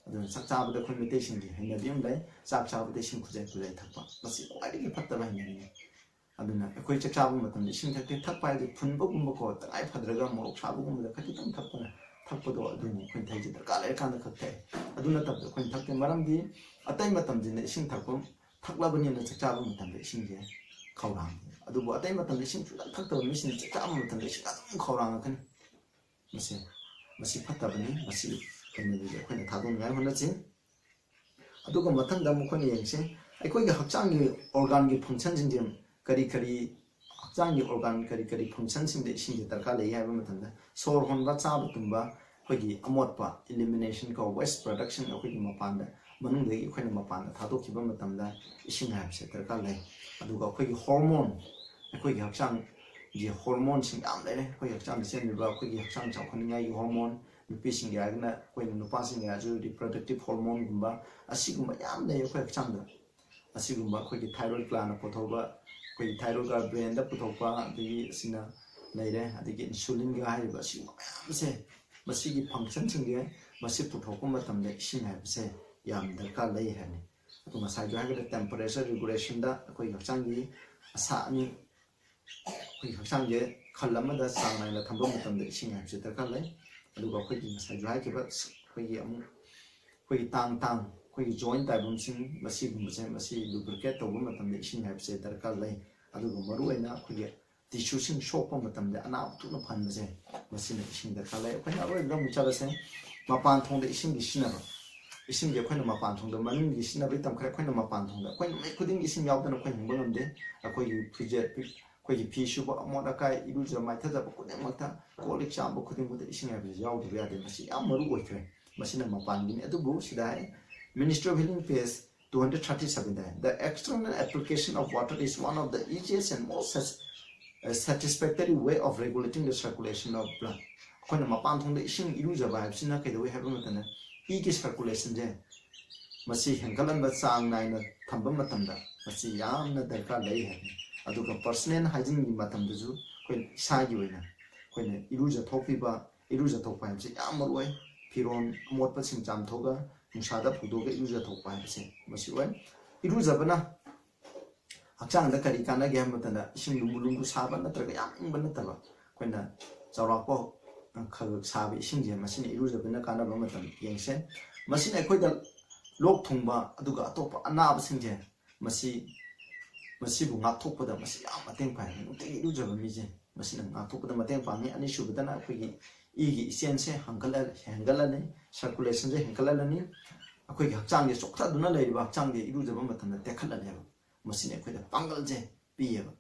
ꯑꯗꯨꯅ ꯆꯥꯛ ꯆꯥꯕꯗ ꯑꯩꯈꯣꯏ ꯃꯩꯇꯩꯁꯤꯡꯒꯤ ꯍꯩꯅꯕꯤ ꯑꯃ ꯂꯩ, ꯆꯥꯛ ꯆꯥꯕꯗ ꯏꯁꯤꯡ ꯈꯨꯖꯥꯏ ꯈꯨꯖꯥꯏ ꯊꯛꯄ꯫ ꯃꯁꯤ ꯈ꯭ꯋꯥꯏꯗꯒꯤ ꯐꯠꯇꯕ ꯍꯩꯅꯕꯤꯅꯤ꯫ ꯑꯗꯨꯅ ꯑꯩꯈꯣꯏ ꯆꯥꯛ ꯆꯥꯕ ꯃꯇꯝꯗ ꯏꯁꯤꯡ ꯊꯛꯇꯦ꯫ ꯊꯛꯄ ꯍꯥꯏꯕꯗꯤ ꯐꯨꯟꯕꯒꯨꯝꯕꯀꯣ, ꯇꯉꯥꯏ ꯐꯗ꯭ꯔꯒ ꯃꯣꯔꯣꯛ ꯁꯥꯕꯒꯨꯝꯕꯗ ꯈꯖꯤꯛꯇꯪ ꯊꯛꯄꯅ, ꯊꯛꯄꯗꯣ ꯑꯗꯨꯅꯤ ꯑꯩꯈꯣꯏꯅ ꯊꯛꯏꯁꯦ꯫ ꯗꯔꯀꯥꯔ ꯂꯩꯔꯀꯥꯟꯗ ꯈꯛ ꯊꯛꯑꯦ꯫ ꯑꯗꯨ ꯅꯠꯇꯕꯗ ꯑꯩꯈꯣꯏꯅ ꯊꯛꯇꯦ꯫ ꯃꯔꯝꯗꯤ ꯑꯇꯩ ꯃꯇꯝꯁꯤꯅ ꯏꯁꯤꯡ ꯊꯛꯄ, ꯊꯛꯂꯕꯅꯤꯅ ꯆꯥꯛ ꯆꯥꯕ ꯃꯇꯝꯗ ꯏꯁꯤꯡꯁꯦ ꯈꯧꯔꯥꯡꯉꯤ꯫ ꯑꯗꯨꯕꯨ ꯑꯇꯩ ꯃꯇꯝꯗ ꯏꯁꯤꯡ ꯁꯨꯡꯊꯛ ꯊꯛꯇꯕ ꯃꯤꯁꯤꯡꯅ ꯆꯥꯛ ꯆꯥꯕ ꯃꯇꯝꯗ ꯏꯁꯤꯡ ꯑꯗꯨꯝ ꯈꯧꯔꯥꯡꯉꯛꯀꯅꯤ꯫ ꯃꯁꯤ, ꯃꯁꯤ ꯐꯠꯇꯕꯅꯤ꯫ ꯃꯁꯤ ꯀꯩꯅꯣꯗꯒꯤ ꯑꯩꯈꯣꯏꯅ ꯊꯥꯗꯣꯛꯅꯤꯡꯉꯥꯏ ꯍꯣꯠꯅꯁꯤ꯫ ꯑꯗꯨꯒ ꯃꯊꯪꯗ ꯑꯃꯨꯛ ꯑꯩꯈꯣꯏꯅ ꯌꯦꯡꯁꯤ, ꯑꯩꯈꯣꯏꯒꯤ ꯍꯛꯆꯥꯡꯒꯤ ꯑꯣꯔꯒꯥꯟꯒꯤ ꯐꯪꯁꯟꯁꯤꯡꯁꯦ ꯀꯔꯤ ꯀꯔꯤ, ꯍꯛꯆꯥꯡꯒꯤ ꯑꯣꯔꯒꯥꯟ ꯀꯔꯤ ꯀꯔꯤ ꯐꯪꯁꯟꯁꯤꯡꯗ ꯏꯁꯤꯡꯁꯦ ꯗꯔꯀꯥꯔ ꯂꯩ ꯍꯥꯏꯕ ꯃꯇꯝꯗ, ꯁꯣꯔ ꯍꯣꯟꯕ, ꯆꯥꯕ ꯇꯨꯝꯕ, ꯑꯩꯈꯣꯏꯒꯤ ꯑꯃꯣꯠꯄ ꯏꯂꯤꯃꯤꯅꯦꯁꯟ ꯀꯣ, ꯋꯦꯁ ꯄ꯭ꯔꯗꯛꯁꯟ, ꯑꯩꯈꯣꯏꯒꯤ ꯃꯄꯥꯟꯗ, ꯃꯅꯨꯡꯗꯒꯤ ꯑꯩꯈꯣꯏꯅ ꯃꯄꯥꯟꯗ ꯊꯥꯗꯣꯛꯈꯤꯕ ꯃꯇꯝꯗ ꯏꯁꯤꯡ ꯍꯥꯏꯕꯁꯦ ꯗꯔꯀꯥꯔ ꯂꯩ꯫ ꯑꯗꯨꯒ ꯑꯩꯈꯣꯏꯒꯤ ꯍꯣꯔꯃꯣꯟ, ꯑꯩꯈꯣꯏꯒꯤ ꯍꯛꯆꯥꯡꯒꯤ ꯍꯣꯔꯃꯣꯟꯁꯤꯡ ꯌꯥꯝ ꯂꯩꯔꯦ꯫ ꯑꯩꯈꯣꯏꯒꯤ ꯍꯛꯆꯥꯡꯗ ꯆꯦꯟꯕꯤꯕ ꯑꯩꯈꯣꯏꯒꯤ ꯍꯛꯆꯥꯡ ꯆꯥꯎꯈꯠꯅꯤꯡꯉꯥꯏꯒꯤ ꯍꯣꯔꯃꯣꯟ, ꯅꯨꯄꯤꯁꯤꯡꯒꯤ ꯍꯥꯏꯔꯒꯅ ꯑꯩꯈꯣꯏꯅ, ꯅꯨꯄꯥꯁꯤꯡꯒꯤ ꯍꯥꯏꯔꯁꯨ ꯔꯤꯄ꯭ꯔꯗꯛꯇꯤꯞ ꯍꯣꯔꯃꯣꯟꯒꯨꯝꯕ, ꯑꯁꯤꯒꯨꯝꯕ ꯌꯥꯝ ꯂꯩ ꯑꯩꯈꯣꯏ ꯍꯛꯆꯥꯡꯗ꯫ ꯑꯁꯤꯒꯨꯝꯕ ꯑꯩꯈꯣꯏꯒꯤ ꯊꯥꯏꯔꯣꯏꯗ ꯒ꯭ꯂꯥꯟꯅ ꯄꯨꯊꯣꯛꯄ, ꯑꯩꯈꯣꯏꯒꯤ ꯊꯥꯏꯔꯣꯏꯗ ꯕ꯭ꯔꯦꯟꯗ ꯄꯨꯊꯣꯛꯄ, ꯑꯗꯒꯤ ꯑꯁꯤꯅ ꯂꯩꯔꯦ, ꯑꯗꯒꯤ ꯏꯟꯁꯨꯂꯤꯟꯒ ꯍꯥꯏꯔꯤꯕ ꯑꯁꯤꯒꯨꯝꯕ ꯃꯌꯥꯝꯁꯦ, ꯃꯁꯤꯒꯤ ꯐꯪꯁꯟꯁꯤꯡꯁꯦ, ꯃꯁꯤ ꯄꯨꯊꯣꯛꯄ ꯃꯇꯝꯗ ꯏꯁꯤꯡ ꯍꯥꯏꯕꯁꯦ ꯌꯥꯝ ꯗꯔꯀꯥꯔ ꯂꯩ ꯍꯥꯏꯅꯤ꯫ ꯑꯗꯨ ꯉꯁꯥꯏꯁꯨ ꯍꯥꯏꯈ꯭ꯔꯦ, ꯇꯦꯝꯄꯔꯦꯆꯔ ꯔꯤꯒꯨꯂꯦꯁꯟꯗ ꯑꯩꯈꯣꯏꯒꯤ ꯍꯛꯆꯥꯡꯒꯤ ꯑꯁꯥ ꯑꯅꯤ, ꯑꯩꯈꯣꯏꯒꯤ ꯍꯛꯆꯥꯡꯁꯦ ꯈꯜ ꯑꯃꯗ ꯆꯥꯡ ꯅꯥꯏꯅ ꯊꯝꯕ ꯃꯇꯝꯗ ꯏꯁꯤꯡ ꯍꯥꯏꯕꯁꯤ ꯗꯔꯀꯥꯔ ꯂꯩ꯫ ꯑꯗꯨꯒ ꯑꯩꯈꯣꯏꯒꯤ ꯉꯁꯥꯏꯁꯨ ꯍꯥꯏꯈꯤꯕ, ꯑꯩꯈꯣꯏꯒꯤ ꯑꯃꯨꯛ ꯑꯩꯈꯣꯏꯒꯤ ꯇꯥꯡ ꯇꯥꯡ, ꯑꯩꯈꯣꯏꯒꯤ ꯖꯣꯏꯟ ꯇꯥꯏꯕꯝꯁꯤꯡ, ꯃꯁꯤꯒꯨꯝꯕꯁꯦ, ꯃꯁꯤ ꯂꯨꯕ꯭ꯔꯤꯀꯦꯠ ꯇꯧꯕ ꯃꯇꯝꯗ ꯏꯁꯤꯡ ꯍꯥꯏꯕꯁꯦ ꯗꯔꯀꯥꯔ ꯂꯩ꯫ ꯑꯗꯨꯒ ꯃꯔꯨꯑꯣꯏꯅ ꯑꯩꯈꯣꯏꯒꯤ ꯇꯤꯁꯨꯁꯤꯡ ꯁꯣꯛꯄ ꯃꯇꯝꯗ ꯑꯅꯥꯕ ꯊꯨꯅ ꯐꯍꯟꯕꯁꯦ, ꯃꯁꯤꯅ ꯏꯁꯤꯡ ꯗꯔꯀꯥꯔ ꯂꯩ꯫ ꯑꯩꯈꯣꯏꯅ ꯑꯔꯣꯏꯕꯗ ꯑꯃꯨꯛ ꯆꯠꯂꯁꯦ, ꯃꯄꯥꯟ ꯊꯣꯡꯗ ꯏꯁꯤꯡꯒꯤ ꯁꯤꯖꯤꯟꯅꯕ꯫ ꯏꯁꯤꯡꯁꯦ ꯑꯩꯈꯣꯏꯅ ꯃꯄꯥꯟ ꯊꯣꯡꯗ, ꯃꯅꯨꯡꯒꯤ ꯁꯤꯖꯤꯟꯅꯕꯩ ꯇꯝꯈ꯭ꯔꯦ꯫ ꯑꯩꯈꯣꯏꯅ ꯃꯄꯥꯟ ꯊꯣꯡꯗ, ꯑꯩꯈꯣꯏ ꯅꯨꯃꯤꯠ ꯈꯨꯗꯤꯡꯒꯤ ꯏꯁꯤꯡ ꯌꯥꯎꯗꯅ ꯑꯩꯈꯣꯏ ꯍꯤꯡꯕ ꯉꯝꯗꯦ꯫ ꯑꯩꯈꯣꯏꯒꯤ ꯐꯤꯖꯦꯠ, ꯑꯩꯈꯣꯏꯒꯤ ꯐꯤ ꯁꯨꯕ, ꯑꯃꯣꯠ ꯑꯀꯥꯏ, ꯏꯔꯨꯖ ꯃꯥꯏꯊꯖꯕ ꯈꯨꯗꯤꯡꯃꯛꯇ, ꯀꯣꯜ ꯂꯤꯛ ꯆꯥꯝꯕ ꯈꯨꯗꯤꯡꯃꯛꯇ ꯏꯁꯤꯡ ꯍꯥꯏꯕꯁꯤ ꯌꯥꯎꯗꯕ ꯌꯥꯗꯦ꯫ ꯃꯁꯤ ꯌꯥꯝ ꯃꯔꯨ ꯑꯣꯏꯈ꯭ꯔꯦ꯫ ꯃꯁꯤꯅ ꯃꯄꯥꯟꯒꯤꯅꯤ꯫ ꯑꯗꯨꯕꯨ ꯁꯤꯗ ꯍꯥꯏ, Ministry of Healing page two hundred thirty-seven the, "The external application of water is one of the easiest and most sat-, uh, satisfactory way of regulating the circulation of blood." ꯑꯩꯈꯣꯏꯅ ꯃꯄꯥꯟ ꯊꯣꯡꯗ ꯏꯁꯤꯡ ꯏꯔꯨꯖꯕ ꯍꯥꯏꯕꯁꯤꯅ ꯀꯩꯗꯧꯏ ꯍꯥꯏꯕ ꯃꯇꯝꯗ, ꯏꯒꯤ circulation ꯁꯦ ꯃꯁꯤ ꯍꯦꯟꯒꯠꯍꯟꯕ, ꯆꯥꯡ ꯅꯥꯏꯅ ꯊꯝꯕ ꯃꯇꯝꯗ ꯃꯁꯤ ꯌꯥꯝꯅ ꯗꯔꯀꯥꯔ ꯂꯩ ꯍꯥꯏꯕꯅꯤ꯫ ꯑꯗꯨꯒ personal hygiene ꯒꯤ ꯃꯇꯝꯗꯁꯨ ꯑꯩꯈꯣꯏ ꯏꯁꯥꯒꯤ ꯑꯣꯏꯅ ꯑꯩꯈꯣꯏꯅ ꯏꯔꯨꯖꯊꯣꯛꯄꯤꯕ, ꯏꯔꯨꯖꯊꯣꯛꯄ ꯍꯥꯏꯕꯁꯤ ꯌꯥꯝ ꯃꯔꯨ ꯑꯣꯏ꯫ ꯐꯤꯔꯣꯜ ꯑꯃꯣꯠꯄꯁꯤꯡ ꯆꯥꯝꯊꯣꯛꯑꯒ ꯅꯨꯡꯁꯥꯗ ꯐꯧꯗꯣꯛꯑꯒ ꯏꯔꯨꯖꯊꯣꯛꯄ ꯍꯥꯏꯕꯁꯦ ꯃꯁꯤ ꯑꯣꯏ꯫ ꯏꯔꯨꯖꯕꯅ ꯍꯛꯆꯥꯡꯗ ꯀꯔꯤ ꯀꯥꯟꯅꯒꯦ ꯍꯥꯏꯕ ꯃꯇꯝꯗ, ꯏꯁꯤꯡ ꯂꯨꯝꯕꯨ ꯂꯨꯝꯕꯨ ꯁꯥꯕ ꯅꯠꯇ꯭ꯔꯒ ꯌꯥꯝ ꯏꯪꯕ ꯅꯠꯇꯕ, ꯑꯩꯈꯣꯏꯅ ꯆꯥꯎꯔꯥꯛꯄ ꯈꯔ ꯈꯔ ꯁꯥꯕ ꯏꯁꯤꯡꯁꯦ, ꯃꯁꯤꯅ ꯏꯔꯨꯖꯕꯅ ꯀꯥꯟꯅꯕ ꯃꯇꯝ ꯌꯦꯡꯁꯦ꯫ ꯃꯁꯤꯅ ꯑꯩꯈꯣꯏꯗ ꯂꯣꯛ ꯊꯨꯡꯕ ꯑꯗꯨꯒ ꯑꯇꯣꯞꯄ ꯑꯅꯥꯕꯁꯤꯡꯁꯦ, ꯃꯁꯤ, ꯃꯁꯤꯕꯨ ꯉꯥꯛꯊꯣꯛꯄꯗ ꯃꯁꯤ ꯌꯥꯝ ꯃꯇꯦꯡ ꯄꯥꯡꯉꯤ꯫ ꯅꯨꯡꯇꯤꯒꯤ ꯏꯔꯨꯖꯕ ꯃꯤꯁꯦ ꯃꯁꯤꯅ ꯉꯥꯛꯊꯣꯛꯄꯗ ꯃꯇꯦꯡ ꯄꯥꯡꯉꯤ꯫ ꯑꯅꯤꯁꯨꯕꯗꯅ ꯑꯩꯈꯣꯏꯒꯤ ꯏꯒꯤ ꯏꯆꯦꯟꯁꯦ ꯍꯦꯟꯒꯠꯂ-, ꯍꯦꯟꯒꯠꯂꯅꯤ, circulation ꯁꯦ ꯍꯦꯟꯒꯠꯍꯜꯂꯅꯤ꯫ ꯑꯩꯈꯣꯏꯒꯤ ꯍꯛꯆꯥꯡꯁꯦ ꯆꯣꯛꯊꯗꯨꯅ ꯂꯩꯔꯤꯕ ꯍꯛꯆꯥꯡꯁꯦ ꯏꯔꯨꯖꯕ ꯃꯇꯝꯗ ꯇꯦꯛꯈꯠꯂꯅꯦꯕ꯫ ꯃꯁꯤꯅ ꯑꯩꯈꯣꯏꯗ ꯄꯥꯡꯒꯜꯁꯦ ꯄꯤꯌꯦꯕ꯫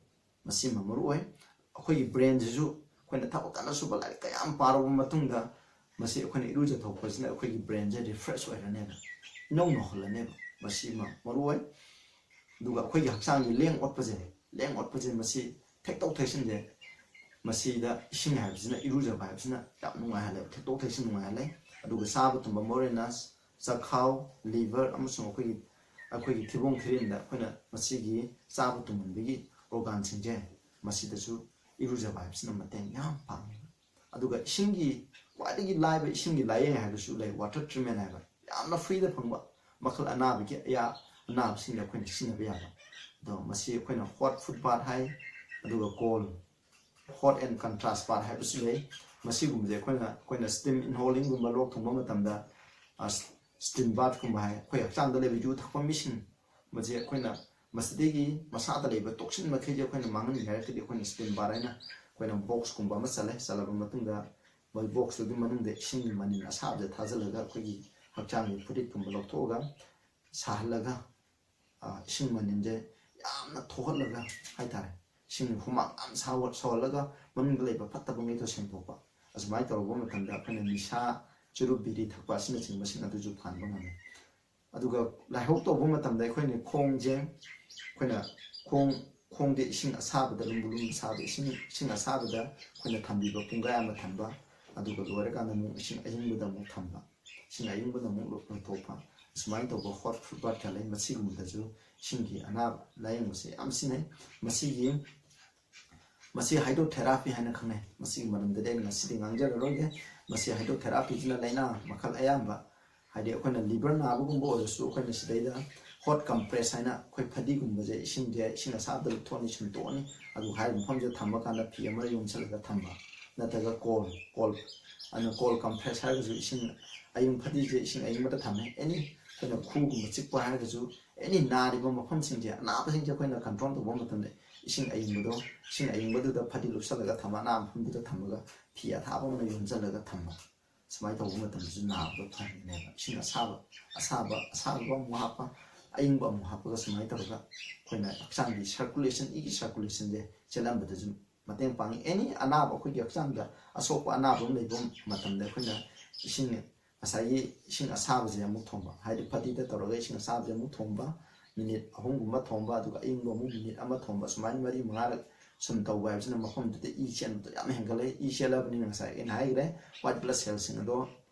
ꯃꯁꯤꯃ ꯃꯔꯨ ꯑꯣꯏ꯫ ꯑꯩꯈꯣꯏꯒꯤ brain ꯁꯤꯁꯨ ꯑꯩꯈꯣꯏꯅ ꯊꯕꯛ ꯀꯟꯅ ꯁꯨꯕ, ꯂꯥꯏꯔꯤꯛ ꯀꯌꯥꯝ ꯄꯥꯔꯕ ꯃꯇꯨꯡꯗ, ꯃꯁꯤ ꯑꯩꯈꯣꯏꯅ ꯏꯔꯨꯖꯊꯣꯛꯄꯁꯤꯅ ꯑꯩꯈꯣꯏꯒꯤ brain ꯁꯦ refresh ꯑꯣꯏꯔꯅꯦꯕ, ꯏꯅꯧ ꯅꯧꯍꯜꯂꯅꯦꯕ꯫ ꯃꯁꯤꯃ ꯃꯔꯨ ꯑꯣꯏ꯫ ꯑꯗꯨꯒ ꯑꯩꯈꯣꯏꯒꯤ ꯍꯛꯆꯥꯡꯒꯤ ꯂꯦꯡ ꯑꯣꯠꯄꯁꯦ, ꯂꯦꯡ ꯑꯣꯠꯄꯁꯦ ꯃꯁꯤ ꯊꯦꯛꯇꯣꯛ ꯊꯦꯛꯆꯤꯟꯁꯦ, ꯃꯁꯤꯗ ꯏꯁꯤꯡ ꯍꯥꯏꯕꯁꯤꯅ, ꯏꯔꯨꯖꯕ ꯍꯥꯏꯕꯁꯤꯅ ꯌꯥꯝ ꯅꯨꯡꯉꯥꯏꯍꯜꯂꯦꯕ, ꯊꯦꯛꯇꯣꯛ ꯊꯦꯛꯆꯤꯟ ꯅꯨꯡꯉꯥꯏꯍꯜꯂꯦ꯫ ꯑꯗꯨꯒ ꯆꯥꯕ ꯇꯨꯝꯕ ꯃꯔꯨ ꯑꯣꯏꯅ ꯆꯈꯥꯎ, liver ꯑꯃꯁꯨꯡ ꯑꯩꯈꯣꯏꯒꯤ, ꯑꯩꯈꯣꯏꯒꯤ ꯊꯤꯕꯣꯡ ꯊꯤꯔꯤꯟꯗ ꯑꯩꯈꯣꯏꯅ ꯃꯁꯤꯒꯤ ꯆꯥꯕ ꯇꯨꯝꯍꯟꯕꯒꯤ organ ꯁꯤꯡꯁꯦ, ꯃꯁꯤꯗꯁꯨ ꯏꯔꯨꯖꯕ ꯍꯥꯏꯕꯁꯤꯅ ꯃꯇꯦꯡ ꯌꯥꯝ ꯄꯥꯡꯉꯤ꯫ ꯑꯗꯨꯒ ꯏꯁꯤꯡꯒꯤ ꯈ꯭ꯋꯥꯏꯗꯒꯤ ꯂꯥꯏꯕ ꯏꯁꯤꯡꯒꯤ ꯂꯥꯏꯌꯦꯡ ꯍꯥꯏꯕꯁꯨ ꯂꯩ, water treatment ꯍꯥꯏꯕ, ꯌꯥꯝꯅ free ꯗ ꯐꯪꯕ, ꯃꯈꯜ ꯑꯅꯥꯕꯒꯤ ꯑꯌꯥ-, ꯑꯅꯥꯕꯁꯤꯡꯗ ꯑꯩꯈꯣꯏꯅ ꯁꯤꯖꯤꯟꯅꯕ ꯌꯥꯕ꯫ ꯑꯗꯣ ꯃꯁꯤ ꯑꯩꯈꯣꯏꯅ hot foot bath ꯍꯥꯏ, ꯑꯗꯨꯒ cold, hot and contrast bath ꯍꯥꯏꯕꯁꯨ ꯂꯩ꯫ ꯃꯁꯤꯒꯨꯝꯕꯁꯦ ꯑꯩꯈꯣꯏꯅ, ꯑꯩꯈꯣꯏꯅ steam inhaling ꯒꯨꯝꯕ, ꯂꯣꯛ ꯊꯨꯡꯕ ꯃꯇꯝꯗ, ꯑ, steam bath ꯀꯨꯝꯕ ꯍꯥꯏ꯫ ꯑꯩꯈꯣꯏ ꯍꯛꯆꯥꯡꯗ ꯂꯩꯕ ꯌꯨ ꯊꯛꯄ ꯃꯤꯁꯤꯡ, ꯃꯁꯤ ꯑꯩꯈꯣꯏꯅ ꯃꯁꯤꯗꯒꯤ ꯃꯁꯥꯗ ꯂꯩꯕ toxin ꯃꯈꯩꯁꯦ ꯑꯩꯈꯣꯏꯅ ꯃꯥꯡꯍꯟꯒꯦ ꯍꯥꯏꯔꯒꯗꯤ, ꯑꯩꯈꯣꯏꯅ steam bath ꯍꯥꯏꯅ ꯑꯩꯈꯣꯏꯅ box ꯀꯨꯝꯕ ꯑꯃ ꯆꯜꯂꯦ꯫ ꯆꯜꯂꯕ ꯃꯇꯨꯡꯗ ꯃꯣꯏ box ꯇꯨꯒꯤ ꯃꯅꯨꯡꯗ ꯏꯁꯤꯡ ꯃꯅꯤꯜ ꯑꯁꯥꯕꯁꯦ ꯊꯥꯖꯤꯜꯂꯒ, ꯑꯩꯈꯣꯏꯒꯤ ꯍꯛꯆꯥꯡꯒꯤ ꯐꯨꯔꯤꯠꯀꯨꯝꯕ ꯂꯧꯊꯣꯛꯑꯒ ꯁꯥꯍꯜꯂꯒ, ꯑ, ꯏꯁꯤꯡ ꯃꯅꯤꯜꯁꯦ ꯌꯥꯝꯅ ꯊꯣꯛꯍꯜꯂꯒ ꯍꯥꯏꯇꯥꯔꯦ, ꯏꯁꯤꯡ ꯍꯨꯃꯥꯡ ꯌꯥꯝ ꯁꯧꯍꯜꯂꯒ ꯃꯅꯨꯡꯗ ꯂꯩꯕ ꯐꯠꯇꯕꯉꯩꯗꯣ ꯁꯦꯡꯗꯣꯛꯄ꯫ ꯑꯁꯨꯃꯥꯏꯅ ꯇꯧꯔꯨꯕ ꯃꯇꯝꯗ ꯑꯩꯈꯣꯏꯅ ꯅꯤꯁꯥ, ꯆꯨꯔꯨꯞ, ꯕꯤꯔꯤ ꯊꯛꯄ ꯑꯁꯤꯅꯆꯤꯡꯕꯁꯤꯡ ꯑꯗꯨꯁꯨ ꯐꯍꯟꯕ ꯉꯝꯃꯤ꯫ ꯑꯗꯨꯒ ꯂꯥꯏꯍꯧ ꯇꯧꯕ ꯃꯇꯝꯗ ꯑꯩꯈꯣꯏꯅ ꯈꯣꯡꯁꯦ, ꯑꯩꯈꯣꯏꯅ ꯈꯣꯡ ꯈꯣꯡꯗ ꯏꯁꯤꯡ ꯑꯁꯥꯕꯗ, ꯂꯨꯝꯕꯨ ꯂꯨꯝꯕꯨ ꯁꯥꯕ ꯏꯁꯤꯡ, ꯏꯁꯤꯡ ꯑꯁꯥꯕꯗ ꯑꯩꯈꯣꯏꯅ ꯊꯝꯕꯤꯕ, ꯄꯨꯡꯈꯥꯏ ꯑꯃ ꯊꯝꯕ, ꯑꯗꯨꯒ ꯂꯣꯏꯔꯀꯥꯟꯗ ꯑꯃꯨꯛ ꯏꯁꯤꯡ ꯑꯏꯪꯕꯗ ꯑꯃꯨꯛ ꯊꯝꯕ, ꯏꯁꯤꯡ ꯑꯏꯪꯕꯗ ꯑꯃꯨꯛ ꯂꯧꯊꯣꯛꯄ, ꯑꯁꯨꯃꯥꯏꯅ ꯇꯧꯕ ꯍꯣꯠ ꯐꯨꯠ ꯕꯥꯠ ꯈꯔ ꯂꯩ꯫ ꯃꯁꯤꯒꯨꯝꯕꯗꯁꯨ ꯏꯁꯤꯡꯒꯤ ꯑꯅꯥꯕ ꯂꯥꯏꯌꯦꯡꯕꯁꯦ ꯌꯥꯝ ꯁꯤꯖꯤꯟꯅꯩ꯫ ꯃꯁꯤꯒꯤ ꯃꯁꯤ ꯍꯥꯏꯗ꯭ꯔꯣꯊꯦꯔꯥꯄꯤ ꯍꯥꯏꯅ ꯈꯪꯅꯩ꯫ ꯃꯁꯤꯒꯤ ꯃꯔꯝꯗꯗꯤ ꯑꯩꯅ ꯉꯁꯤꯗꯤ ꯉꯥꯡꯖꯔꯔꯣꯏꯒꯦ꯫ ꯃꯁꯤ ꯍꯥꯏꯗ꯭ꯔꯣꯊꯦꯔꯥꯄꯤꯁꯤꯅ ꯂꯥꯏꯅꯥ ꯃꯈꯜ ꯑꯌꯥꯝꯕ, ꯍꯥꯏꯗꯤ ꯑꯩꯈꯣꯏꯅ ꯂꯤꯚꯔ ꯅꯥꯕꯒꯨꯝꯕ ꯑꯣꯏꯔꯁꯨ ꯑꯩꯈꯣꯏꯅ ꯁꯤꯗꯩꯗ ꯍꯣꯠ ꯀꯝꯄ꯭ꯔꯦꯁ ꯍꯥꯏꯅ ꯑꯩꯈꯣꯏ ꯐꯗꯤꯒꯨꯝꯕꯁꯦ ꯏꯁꯤꯡꯁꯦ, ꯏꯁꯤꯡ ꯑꯁꯥꯕꯗ ꯂꯨꯞꯊꯣꯛꯑꯅꯤ, ꯁꯨꯝꯇꯣꯛꯑꯅꯤ, ꯑꯗꯨꯒ ꯍꯥꯏꯔꯤꯕ ꯃꯐꯝꯁꯤꯗ ꯊꯝꯕ ꯀꯥꯟꯗ ꯐꯤ ꯑꯃ ꯌꯣꯝꯁꯤꯜꯂꯒ ꯊꯝꯕ, ꯅꯠꯇ꯭ꯔꯒ ꯀꯣꯜ ꯀꯣꯜ ꯑꯗꯨꯅ ꯀꯣꯜ ꯀꯝꯄ꯭ꯔꯦꯁ ꯍꯥꯏꯔꯒꯁꯨ ꯏꯁꯤꯡ ꯑꯌꯤꯡ ꯐꯗꯤꯁꯦ ꯏꯁꯤꯡ ꯑꯌꯤꯡꯕꯗ ꯊꯝꯃꯦ꯫ ꯑꯦꯅꯤ ꯑꯩꯈꯣꯏꯅ ꯈꯨꯒꯨꯝꯕ ꯆꯤꯛꯄ ꯍꯥꯏꯔꯒꯁꯨ, ꯑꯦꯅꯤ ꯅꯥꯔꯤꯕ ꯃꯐꯝꯁꯤꯡꯁꯦ, ꯑꯅꯥꯕꯁꯤꯡꯁꯦ ꯑꯩꯈꯣꯏꯅ ꯀꯟꯇ꯭ꯔꯣꯜ ꯇꯧꯕ ꯃꯇꯝꯗ ꯏꯁꯤꯡ ꯑꯌꯤꯡꯕꯗꯣ, ꯏꯁꯤꯡ ꯑꯌꯤꯡꯕꯗꯨꯗ ꯐꯗꯤ ꯂꯨꯞꯁꯜꯂꯒ ꯊꯝꯕ, ꯑꯅꯥꯕ ꯃꯐꯝꯗꯨꯗ ꯊꯝꯃꯒ ꯐꯤ ꯑꯊꯥꯕ ꯑꯃꯅ ꯌꯣꯝꯁꯤꯜꯂꯒ ꯊꯝꯕ, ꯁꯨꯃꯥꯏꯅ ꯇꯧꯕ ꯃꯇꯝꯗꯁꯨ ꯅꯥꯕꯗꯣ ꯐꯍꯟꯒꯅꯦꯕ꯫ ꯏꯁꯤꯡ ꯑꯁꯥꯕ, ꯑꯁꯥꯕ, ꯑꯁꯥꯕ ꯑꯃꯨꯛ ꯍꯥꯞꯄ, ꯑꯌꯤꯡꯕ ꯑꯃꯨꯛ ꯍꯥꯞꯄꯒ ꯁꯨꯃꯥꯏꯅ ꯇꯧꯔꯒ ꯑꯩꯈꯣꯏꯅ ꯍꯛꯆꯥꯡꯒꯤ ꯁꯔꯀꯨꯂꯦꯁꯟ, ꯏꯒꯤ ꯁꯔꯀꯨꯂꯦꯁꯟꯁꯦ ꯆꯦꯜꯍꯟꯕꯗꯁꯨ ꯃꯇꯦꯡ ꯄꯥꯡꯉꯤ꯫ ꯑꯦꯅꯤ ꯑꯅꯥꯕ, ꯑꯩꯈꯣꯏꯒꯤ ꯍꯛꯆꯥꯡꯗ ꯑꯁꯣꯛꯄ ꯑꯅꯥꯕ ꯑꯃ ꯂꯩꯕ ꯃꯇꯝꯗ ꯑꯩꯈꯣꯏꯅ ꯏꯁꯤꯡ, ꯉꯁꯥꯏꯒꯤ ꯏꯁꯤꯡ ꯑꯁꯥꯕꯁꯦ ꯑꯃꯨꯛ ꯊꯣꯝꯕ, ꯍꯥꯏꯗꯤ ꯐꯗꯤꯗ ꯇꯧꯔꯒ ꯏꯁꯤꯡ ꯑꯁꯥꯕꯁꯦ ꯑꯃꯨꯛ ꯊꯣꯝꯕ, ꯃꯤꯅꯤꯠ ꯑꯍꯨꯝꯒꯨꯝꯕ ꯊꯣꯝꯕ, ꯑꯗꯨꯒ ꯑꯏꯪꯕ ꯑꯃꯨꯛ ꯃꯤꯅꯤꯠ ꯑꯃ ꯊꯣꯝꯕ, ꯁꯨꯃꯥꯏꯅ ꯃꯔꯤ ꯃꯉꯥꯔꯛ ꯁꯨꯝ ꯇꯧꯕ ꯍꯥꯏꯕꯁꯤꯅ ꯃꯐꯝꯗꯨꯗ ꯏ ꯆꯦꯟꯕꯗꯣ ꯌꯥꯝ ꯍꯦꯟꯒꯠꯂꯛꯏ꯫ ꯏ ꯆꯦꯜꯂꯕꯅꯤꯅ ꯉꯁꯥꯏ ꯑꯩꯅ ꯍꯥꯏꯈ꯭ꯔꯦ, ꯋꯥꯏꯠ ꯕ꯭ꯂꯠ ꯁꯦꯜꯁꯤꯡ ꯑꯗꯣ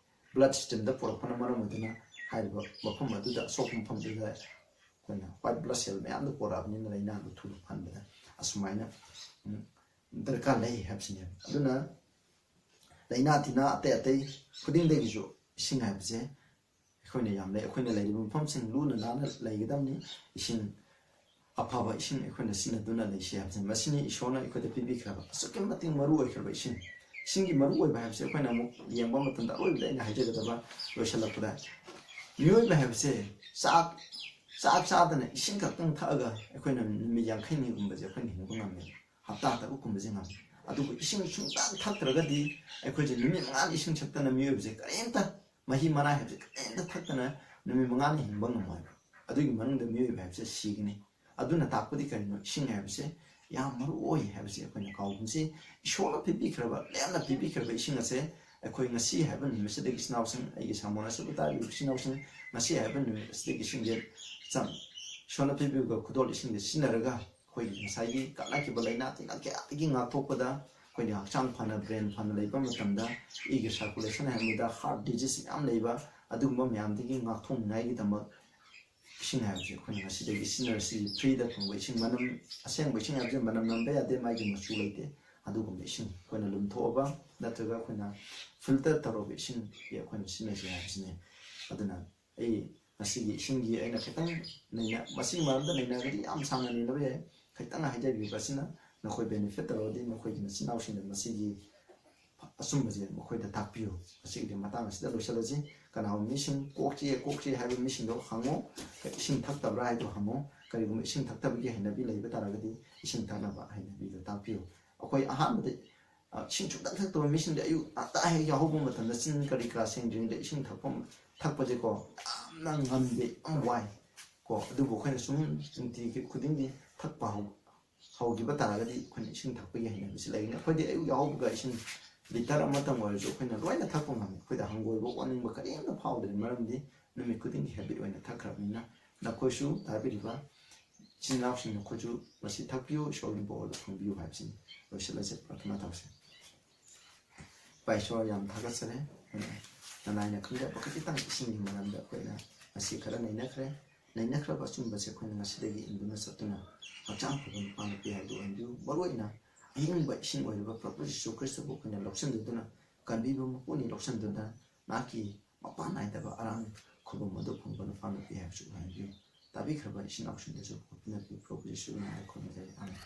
ꯕ꯭ꯂꯠ ꯁ꯭ꯇ꯭ꯔꯤꯝꯗ ꯄꯨꯔꯛꯄꯅ ꯃꯔꯝ ꯑꯣꯏꯗꯨꯅ ꯍꯥꯏꯔꯤꯕ ꯃꯐꯝ ꯑꯗꯨꯗ, ꯑꯁꯣꯛꯄ ꯃꯐꯝꯗꯨꯗ ꯑꯩꯈꯣꯏꯅ ꯋꯥꯏꯠ ꯕ꯭ꯂꯠ ꯁꯦꯜ ꯃꯌꯥꯝꯗꯣ ꯄꯨꯔꯛꯑꯕꯅꯤꯅ ꯂꯥꯏꯅꯥꯗꯣ ꯊꯨꯅ ꯐꯍꯟꯕꯗ ꯑꯁꯨꯃꯥꯏꯅ, ꯎꯝ, ꯗꯔꯀꯥꯔ ꯂꯩ ꯍꯥꯏꯕꯁꯤꯅꯦꯕ꯫ ꯑꯗꯨꯅ ꯂꯥꯏꯅꯥ ꯇꯤꯟꯅꯥ ꯑꯇꯩ ꯑꯇꯩ ꯈꯨꯗꯤꯡꯗꯒꯤꯁꯨ ꯏꯁꯤꯡ ꯍꯥꯏꯕꯁꯦ ꯑꯩꯈꯣꯏꯅ ꯌꯥꯝ ꯂꯩ꯫ ꯑꯩꯈꯣꯏꯅ ꯂꯩꯔꯤꯕ ꯃꯐꯝꯁꯤꯡ ꯂꯨꯅ ꯅꯥꯟꯅ ꯂꯩꯒꯗꯕꯅꯤ꯫ ꯏꯁꯤꯡ ꯑꯐꯕ ꯏꯁꯤꯡ ꯑꯩꯈꯣꯏꯅ ꯁꯤꯖꯤꯟꯅꯗꯨꯅ ꯂꯩꯁꯤ ꯍꯥꯏꯕꯁꯦ, ꯃꯁꯤꯅꯤ ꯏꯁꯣꯔꯅ ꯑꯩꯈꯣꯏꯗ ꯄꯤꯕꯤꯈ꯭ꯔꯕ ꯑꯁꯨꯛꯀꯤ ꯃꯇꯤꯛ ꯃꯔꯨ ꯑꯣꯏꯈ꯭ꯔꯕ ꯏꯁꯤꯡ꯫ ꯏꯁꯤꯡꯒꯤ ꯃꯔꯨ ꯑꯣꯏꯕ ꯍꯥꯏꯕꯁꯦ ꯑꯩꯈꯣꯏꯅ ꯑꯃꯨꯛ ꯌꯦꯡꯕ ꯃꯇꯝꯗ, ꯑꯔꯣꯏꯕꯗ ꯑꯩꯅ ꯍꯥꯏꯖꯒꯗꯕ, ꯂꯣꯏꯁꯤꯜꯂꯛꯄꯗ, ꯃꯤꯑꯣꯏꯕ ꯍꯥꯏꯕꯁꯦ ꯆꯥꯛ, ꯆꯥꯛ ꯆꯥꯗꯅ ꯏꯁꯤꯡ ꯈꯛꯇꯪ ꯊꯛꯑꯒ ꯑꯩꯈꯣꯏꯅ ꯅꯨꯃꯤꯠ ꯌꯥꯡꯈꯩꯅꯤꯒꯨꯝꯕꯁꯦ ꯑꯩꯈꯣꯏꯅ ꯍꯤꯡꯕ ꯉꯝꯃꯦ, ꯍꯞꯇꯥ ꯇꯔꯨꯛꯀꯨꯝꯕꯁꯦ ꯉꯝꯃꯦ꯫ ꯑꯗꯨꯕꯨ ꯏꯁꯤꯡ ꯁꯨꯡꯇꯥꯡ ꯊꯛꯇ꯭ꯔꯒꯗꯤ ꯑꯩꯈꯣꯏꯁꯦ ꯅꯨꯃꯤꯠ ꯃꯉꯥꯅꯤ ꯏꯁꯤꯡ ꯊꯛꯇꯅ ꯃꯤꯑꯣꯏꯕꯁꯦ ꯀꯔꯤꯝꯇ, ꯃꯍꯤ ꯃꯅꯥꯏ ꯍꯥꯏꯕꯁꯦ ꯀꯔꯤꯝꯇ ꯊꯛꯇꯅ ꯅꯨꯃꯤꯠ ꯃꯉꯥꯅꯤ ꯍꯤꯡꯕ ꯉꯝꯃꯣꯏꯕ꯫ ꯑꯗꯨꯒꯤ ꯃꯅꯨꯡꯗ ꯃꯤꯑꯣꯏꯕ ꯍꯥꯏꯕꯁꯦ ꯁꯤꯒꯅꯤ꯫ ꯑꯗꯨꯅ ꯇꯥꯛꯄꯗꯤ ꯀꯔꯤꯅꯣ? ꯏꯁꯤꯡ ꯍꯥꯏꯕꯁꯦ ꯌꯥꯝ ꯃꯔꯨ ꯑꯣꯏ ꯍꯥꯏꯕꯁꯦ ꯑꯩꯈꯣꯏꯅ ꯀꯥꯎꯒꯨꯝꯁꯤ꯫ ꯏꯁꯣꯔꯅ ꯄꯤꯕꯤꯈ꯭ꯔꯕ, ꯂꯦꯝꯅ ꯄꯤꯕꯤꯈ꯭ꯔꯕ ꯏꯁꯤꯡ ꯑꯁꯦ ꯑꯩꯈꯣꯏ ꯉꯁꯤ ꯍꯥꯏꯕ ꯅꯨꯃꯤꯠꯁꯤꯗꯒꯤ ꯏꯆꯤꯟ ꯏꯅꯥꯎꯁꯤꯡ, ꯑꯩꯒꯤ ꯁꯥꯃꯣꯟ ꯑꯁꯤꯕꯨ ꯇꯥꯕꯤꯕ ꯏꯆꯤꯟ ꯏꯅꯥꯎꯁꯤꯡ, ꯉꯁꯤ ꯍꯥꯏꯕ ꯅꯨꯃꯤꯠ ꯑꯁꯤꯗꯒꯤ ꯏꯁꯤꯡꯁꯦ ꯆꯝ ꯏꯁꯣꯔꯅ ꯄꯤꯕꯤꯕ ꯈꯨꯗꯣꯜ ꯏꯁꯤꯡꯁꯦ ꯁꯤꯖꯤꯟꯅꯔꯒ ꯑꯩꯈꯣꯏꯒꯤ ꯉꯁꯥꯏꯒꯤ ꯀꯥꯂꯛꯈꯤꯕ ꯂꯥꯏꯅꯥ ꯇꯤꯟꯅꯥ ꯀꯌꯥꯗꯒꯤ ꯉꯥꯛꯊꯣꯛꯄꯗ ꯑꯩꯈꯣꯏꯅ ꯍꯛꯆꯥꯡ ꯐꯅ, ꯕ꯭ꯔꯦꯟ ꯐꯅ ꯂꯩꯕ ꯃꯇꯝꯗ ꯏꯒꯤ ꯁꯥꯔꯀꯨꯂꯦꯁꯟ ꯍꯥꯏꯕꯗ ꯍꯥꯔꯠ ꯗꯤꯖꯤꯖ ꯃꯌꯥꯝ ꯂꯩꯕ, ꯑꯗꯨꯒꯨꯝꯕ ꯃꯌꯥꯝꯗꯒꯤ ꯉꯥꯛꯊꯣꯛꯅꯤꯡꯉꯥꯏꯒꯤꯗꯃꯛ ꯏꯁꯤꯡ ꯍꯥꯏꯕꯁꯦ ꯑꯩꯈꯣꯏꯅ ꯉꯁꯤꯗꯒꯤ ꯁꯤꯖꯤꯟꯅꯔꯁꯤ꯫ ꯐ꯭ꯔꯤꯗ ꯐꯪꯕ ꯏꯁꯤꯡ, ꯃꯅꯝ, ꯑꯁꯦꯡꯕ ꯏꯁꯤꯡ ꯍꯥꯏꯕꯁꯦ ꯃꯅꯝ ꯅꯝꯕ ꯌꯥꯗꯦ, ꯃꯥꯒꯤ ꯃꯆꯨ ꯂꯩꯇꯦ꯫ ꯑꯗꯨꯒꯨꯝꯕ ꯏꯁꯤꯡ ꯑꯩꯈꯣꯏꯅ ꯂꯨꯝꯊꯣꯛꯑꯕ ꯅꯠꯇ꯭ꯔꯒ ꯑꯩꯈꯣꯏꯅ ꯐꯤꯜꯇꯔ ꯇꯧꯔꯕ ꯏꯁꯤꯡ ꯑꯩꯈꯣꯏꯅ ꯁꯤꯖꯤꯟꯅꯁꯤ ꯍꯥꯏꯕꯁꯤꯅꯤ꯫ ꯑꯗꯨꯅ ꯑꯩ ꯉꯁꯤꯒꯤ ꯏꯁꯤꯡꯒꯤ ꯑꯩꯅ ꯈꯤꯇꯪ ꯅꯩꯅ-, ꯃꯁꯤꯒꯤ ꯃꯔꯝꯗ ꯅꯩꯅꯔꯒꯗꯤ ꯌꯥꯝ ꯁꯥꯡꯅ ꯅꯩꯅꯕ ꯌꯥꯏ꯫ ꯈꯤꯇꯪ ꯍꯥꯏꯖꯕꯤꯕ ꯑꯁꯤꯅ ꯅꯈꯣꯏ ꯕꯦꯅꯤꯐꯤꯠ ꯇꯧꯔꯒꯗꯤ ꯅꯈꯣꯏꯒꯤ ꯅꯆꯤꯟ ꯏꯅꯥꯎꯁꯤꯡꯗ ꯃꯁꯤꯒꯤ ꯑꯆꯨꯝꯕꯁꯦ ꯃꯈꯣꯏꯗ ꯇꯥꯛꯄꯤꯌꯨ꯫ ꯉꯁꯤꯒꯤꯗꯤ ꯃꯇꯥꯡ ꯑꯁꯤꯗ ꯂꯣꯏꯁꯤꯜꯂꯁꯤ꯫ ꯀꯅꯥꯒꯨꯝꯕ ꯃꯤꯁꯤꯡ ꯀꯣꯛ ꯆꯤꯛꯑꯦ, ꯀꯣꯛ ꯆꯤꯛꯑꯦ ꯍꯥꯏꯕ ꯃꯤꯁꯤꯡꯗꯣ ꯍꯪꯉꯨ꯫ ꯏꯁꯤꯡ ꯊꯛꯇꯕ꯭ꯔꯥ ꯍꯥꯏꯗꯣ ꯍꯪꯉꯨ꯫ ꯀꯔꯤꯒꯨꯝꯕ ꯏꯁꯤꯡ ꯊꯛꯇꯕꯒꯤ ꯍꯩꯅꯕꯤ ꯂꯩꯕ ꯇꯥꯔꯒꯗꯤ ꯏꯁꯤꯡ ꯊꯛꯅꯕ ꯍꯩꯅꯕꯤꯗꯣ ꯇꯥꯛꯄꯤꯌꯨ꯫ ꯑꯩꯈꯣꯏ ꯑꯍꯥꯟꯕꯗ, ꯑ, ꯏꯁꯤꯡ ꯁꯨꯡꯊꯛ ꯊꯛꯇꯕ ꯃꯤꯁꯤꯡꯗꯤ ꯑꯌꯨꯛ ꯉꯟꯇꯥ ꯍꯦꯛ ꯌꯥꯍꯧꯕ ꯃꯇꯝꯗ ꯆꯤꯟ ꯀꯔꯤ ꯀꯔꯥ ꯁꯦꯡꯗ꯭ꯔꯤꯉꯩꯗ ꯏꯁꯤꯡ ꯊꯛꯄ, ꯊꯛꯄꯁꯦꯀꯣ ꯌꯥꯝꯅ ꯉꯝꯗꯦ, ꯌꯥꯝ ꯋꯥꯏ ꯀꯣ꯫ ꯑꯗꯨꯕꯨ ꯑꯩꯈꯣꯏꯅ ꯁꯨꯝ ꯅꯨꯡꯇꯤꯒꯤ ꯈꯨꯗꯤꯡꯒꯤ ꯊꯛꯄ ꯍꯧ-, ꯍꯧꯈꯤꯕ ꯇꯥꯔꯒꯗꯤ ꯑꯩꯈꯣꯏꯅ ꯏꯁꯤꯡ ꯊꯛꯄꯒꯤ ꯍꯩꯅꯕꯤꯁꯤ ꯂꯩꯒꯅꯤ꯫ ꯑꯩꯈꯣꯏꯗꯤ ꯑꯌꯨꯛ ꯌꯥꯍꯧꯕꯒ ꯏꯁꯤꯡ ꯂꯤꯇꯔ ꯑꯃꯇꯪ ꯑꯣꯏꯔꯁꯨ ꯑꯩꯈꯣꯏꯅ ꯂꯣꯏꯅ ꯊꯛꯄ ꯉꯝꯃꯤ꯫ ꯑꯩꯈꯣꯏꯗ ꯍꯪꯒꯣꯏꯕ, ꯑꯣꯅꯤꯡꯕ ꯀꯔꯤꯝꯇ ꯐꯥꯎꯗ꯭ꯔꯦ, ꯃꯔꯝꯗꯤ ꯅꯨꯃꯤꯠ ꯈꯨꯗꯤꯡꯒꯤ ꯍꯦꯕꯤꯠ ꯑꯣꯏꯅ ꯊꯛꯈ꯭ꯔꯕꯅꯤꯅ꯫ ꯅꯈꯣꯏꯁꯨ ꯇꯥꯕꯤꯔꯤꯕ ꯏꯆꯤꯟ ꯏꯅꯥꯎꯁꯤꯡ, ꯅꯈꯣꯏꯁꯨ ꯃꯁꯤ ꯊꯛꯄꯤꯌꯨ, ꯏꯁꯣꯔꯒꯤ ꯕꯣꯔꯗꯨ ꯐꯪꯕꯤꯌꯨ ꯍꯥꯏꯕꯁꯤꯅꯤ꯫ ꯂꯣꯏꯁꯤꯜꯂꯁꯤ, ꯄ꯭ꯔꯥꯊꯅꯥ ꯇꯧꯁꯤ꯫ ꯏꯄꯥ ꯏꯁꯣꯔ, ꯌꯥꯝ ꯊꯥꯒꯠꯆꯔꯤ꯫ ꯅꯅꯥꯏꯅ ꯈꯪꯖꯕ ꯈꯖꯤꯛꯇꯪ ꯏꯁꯤꯡꯒꯤ ꯃꯔꯝꯗ ꯑꯩꯈꯣꯏꯅ ꯉꯁꯤ ꯈꯔ ꯅꯩꯅꯈ꯭ꯔꯦ꯫ ꯅꯩꯅꯈ꯭ꯔꯕ ꯑꯆꯨꯝꯕꯁꯦ ꯑꯩꯈꯣꯏꯅ ꯉꯁꯤꯗꯒꯤ ꯏꯟꯗꯨꯅ ꯆꯠꯇꯨꯅ ꯍꯛꯆꯥꯡ ꯐꯕ ꯅꯨꯄꯥ ꯅꯨꯄꯤ ꯍꯥꯏꯕꯗꯨ ꯑꯣꯏꯍꯟꯕꯤꯌꯨ꯫ ꯃꯔꯨꯑꯣꯏꯅ ꯑꯍꯤꯡꯕ ꯏꯁꯤꯡ ꯑꯣꯏꯔꯤꯕ ꯄ꯭ꯔꯚꯨ ꯖꯤꯁꯨ ꯈ꯭ꯔꯤꯁꯇꯕꯨ ꯑꯩꯈꯣꯏꯅ ꯂꯧꯁꯤꯟꯖꯗꯨꯅ ꯀꯟꯕꯤꯕ ꯃꯄꯨꯅꯤ, ꯂꯧꯁꯤꯟꯗꯨꯅ ꯅꯍꯥꯛꯀꯤ ꯃꯄꯥꯟ ꯅꯥꯏꯗꯕ ꯑꯔꯥꯡ ꯈꯨꯕꯝ ꯑꯗꯨ ꯐꯪꯕ ꯅꯨꯄꯥ ꯅꯨꯄꯤ ꯍꯥꯏꯕꯁꯨ ꯑꯣꯏꯍꯟꯕꯤꯌꯨ꯫ ꯇꯥꯕꯤꯈ꯭ꯔꯕ ꯏꯆꯤꯟ ꯏꯅꯥꯎꯁꯤꯡꯗꯁꯨ ꯈꯨꯄꯤꯅ ꯄꯤꯕ ꯄ꯭ꯔꯚꯨ ꯖꯤꯁꯨꯒꯤ ꯃꯤꯡꯗ ꯈꯨꯔꯨꯝꯖꯔꯤ꯫ ꯑꯥꯃꯦꯟ꯫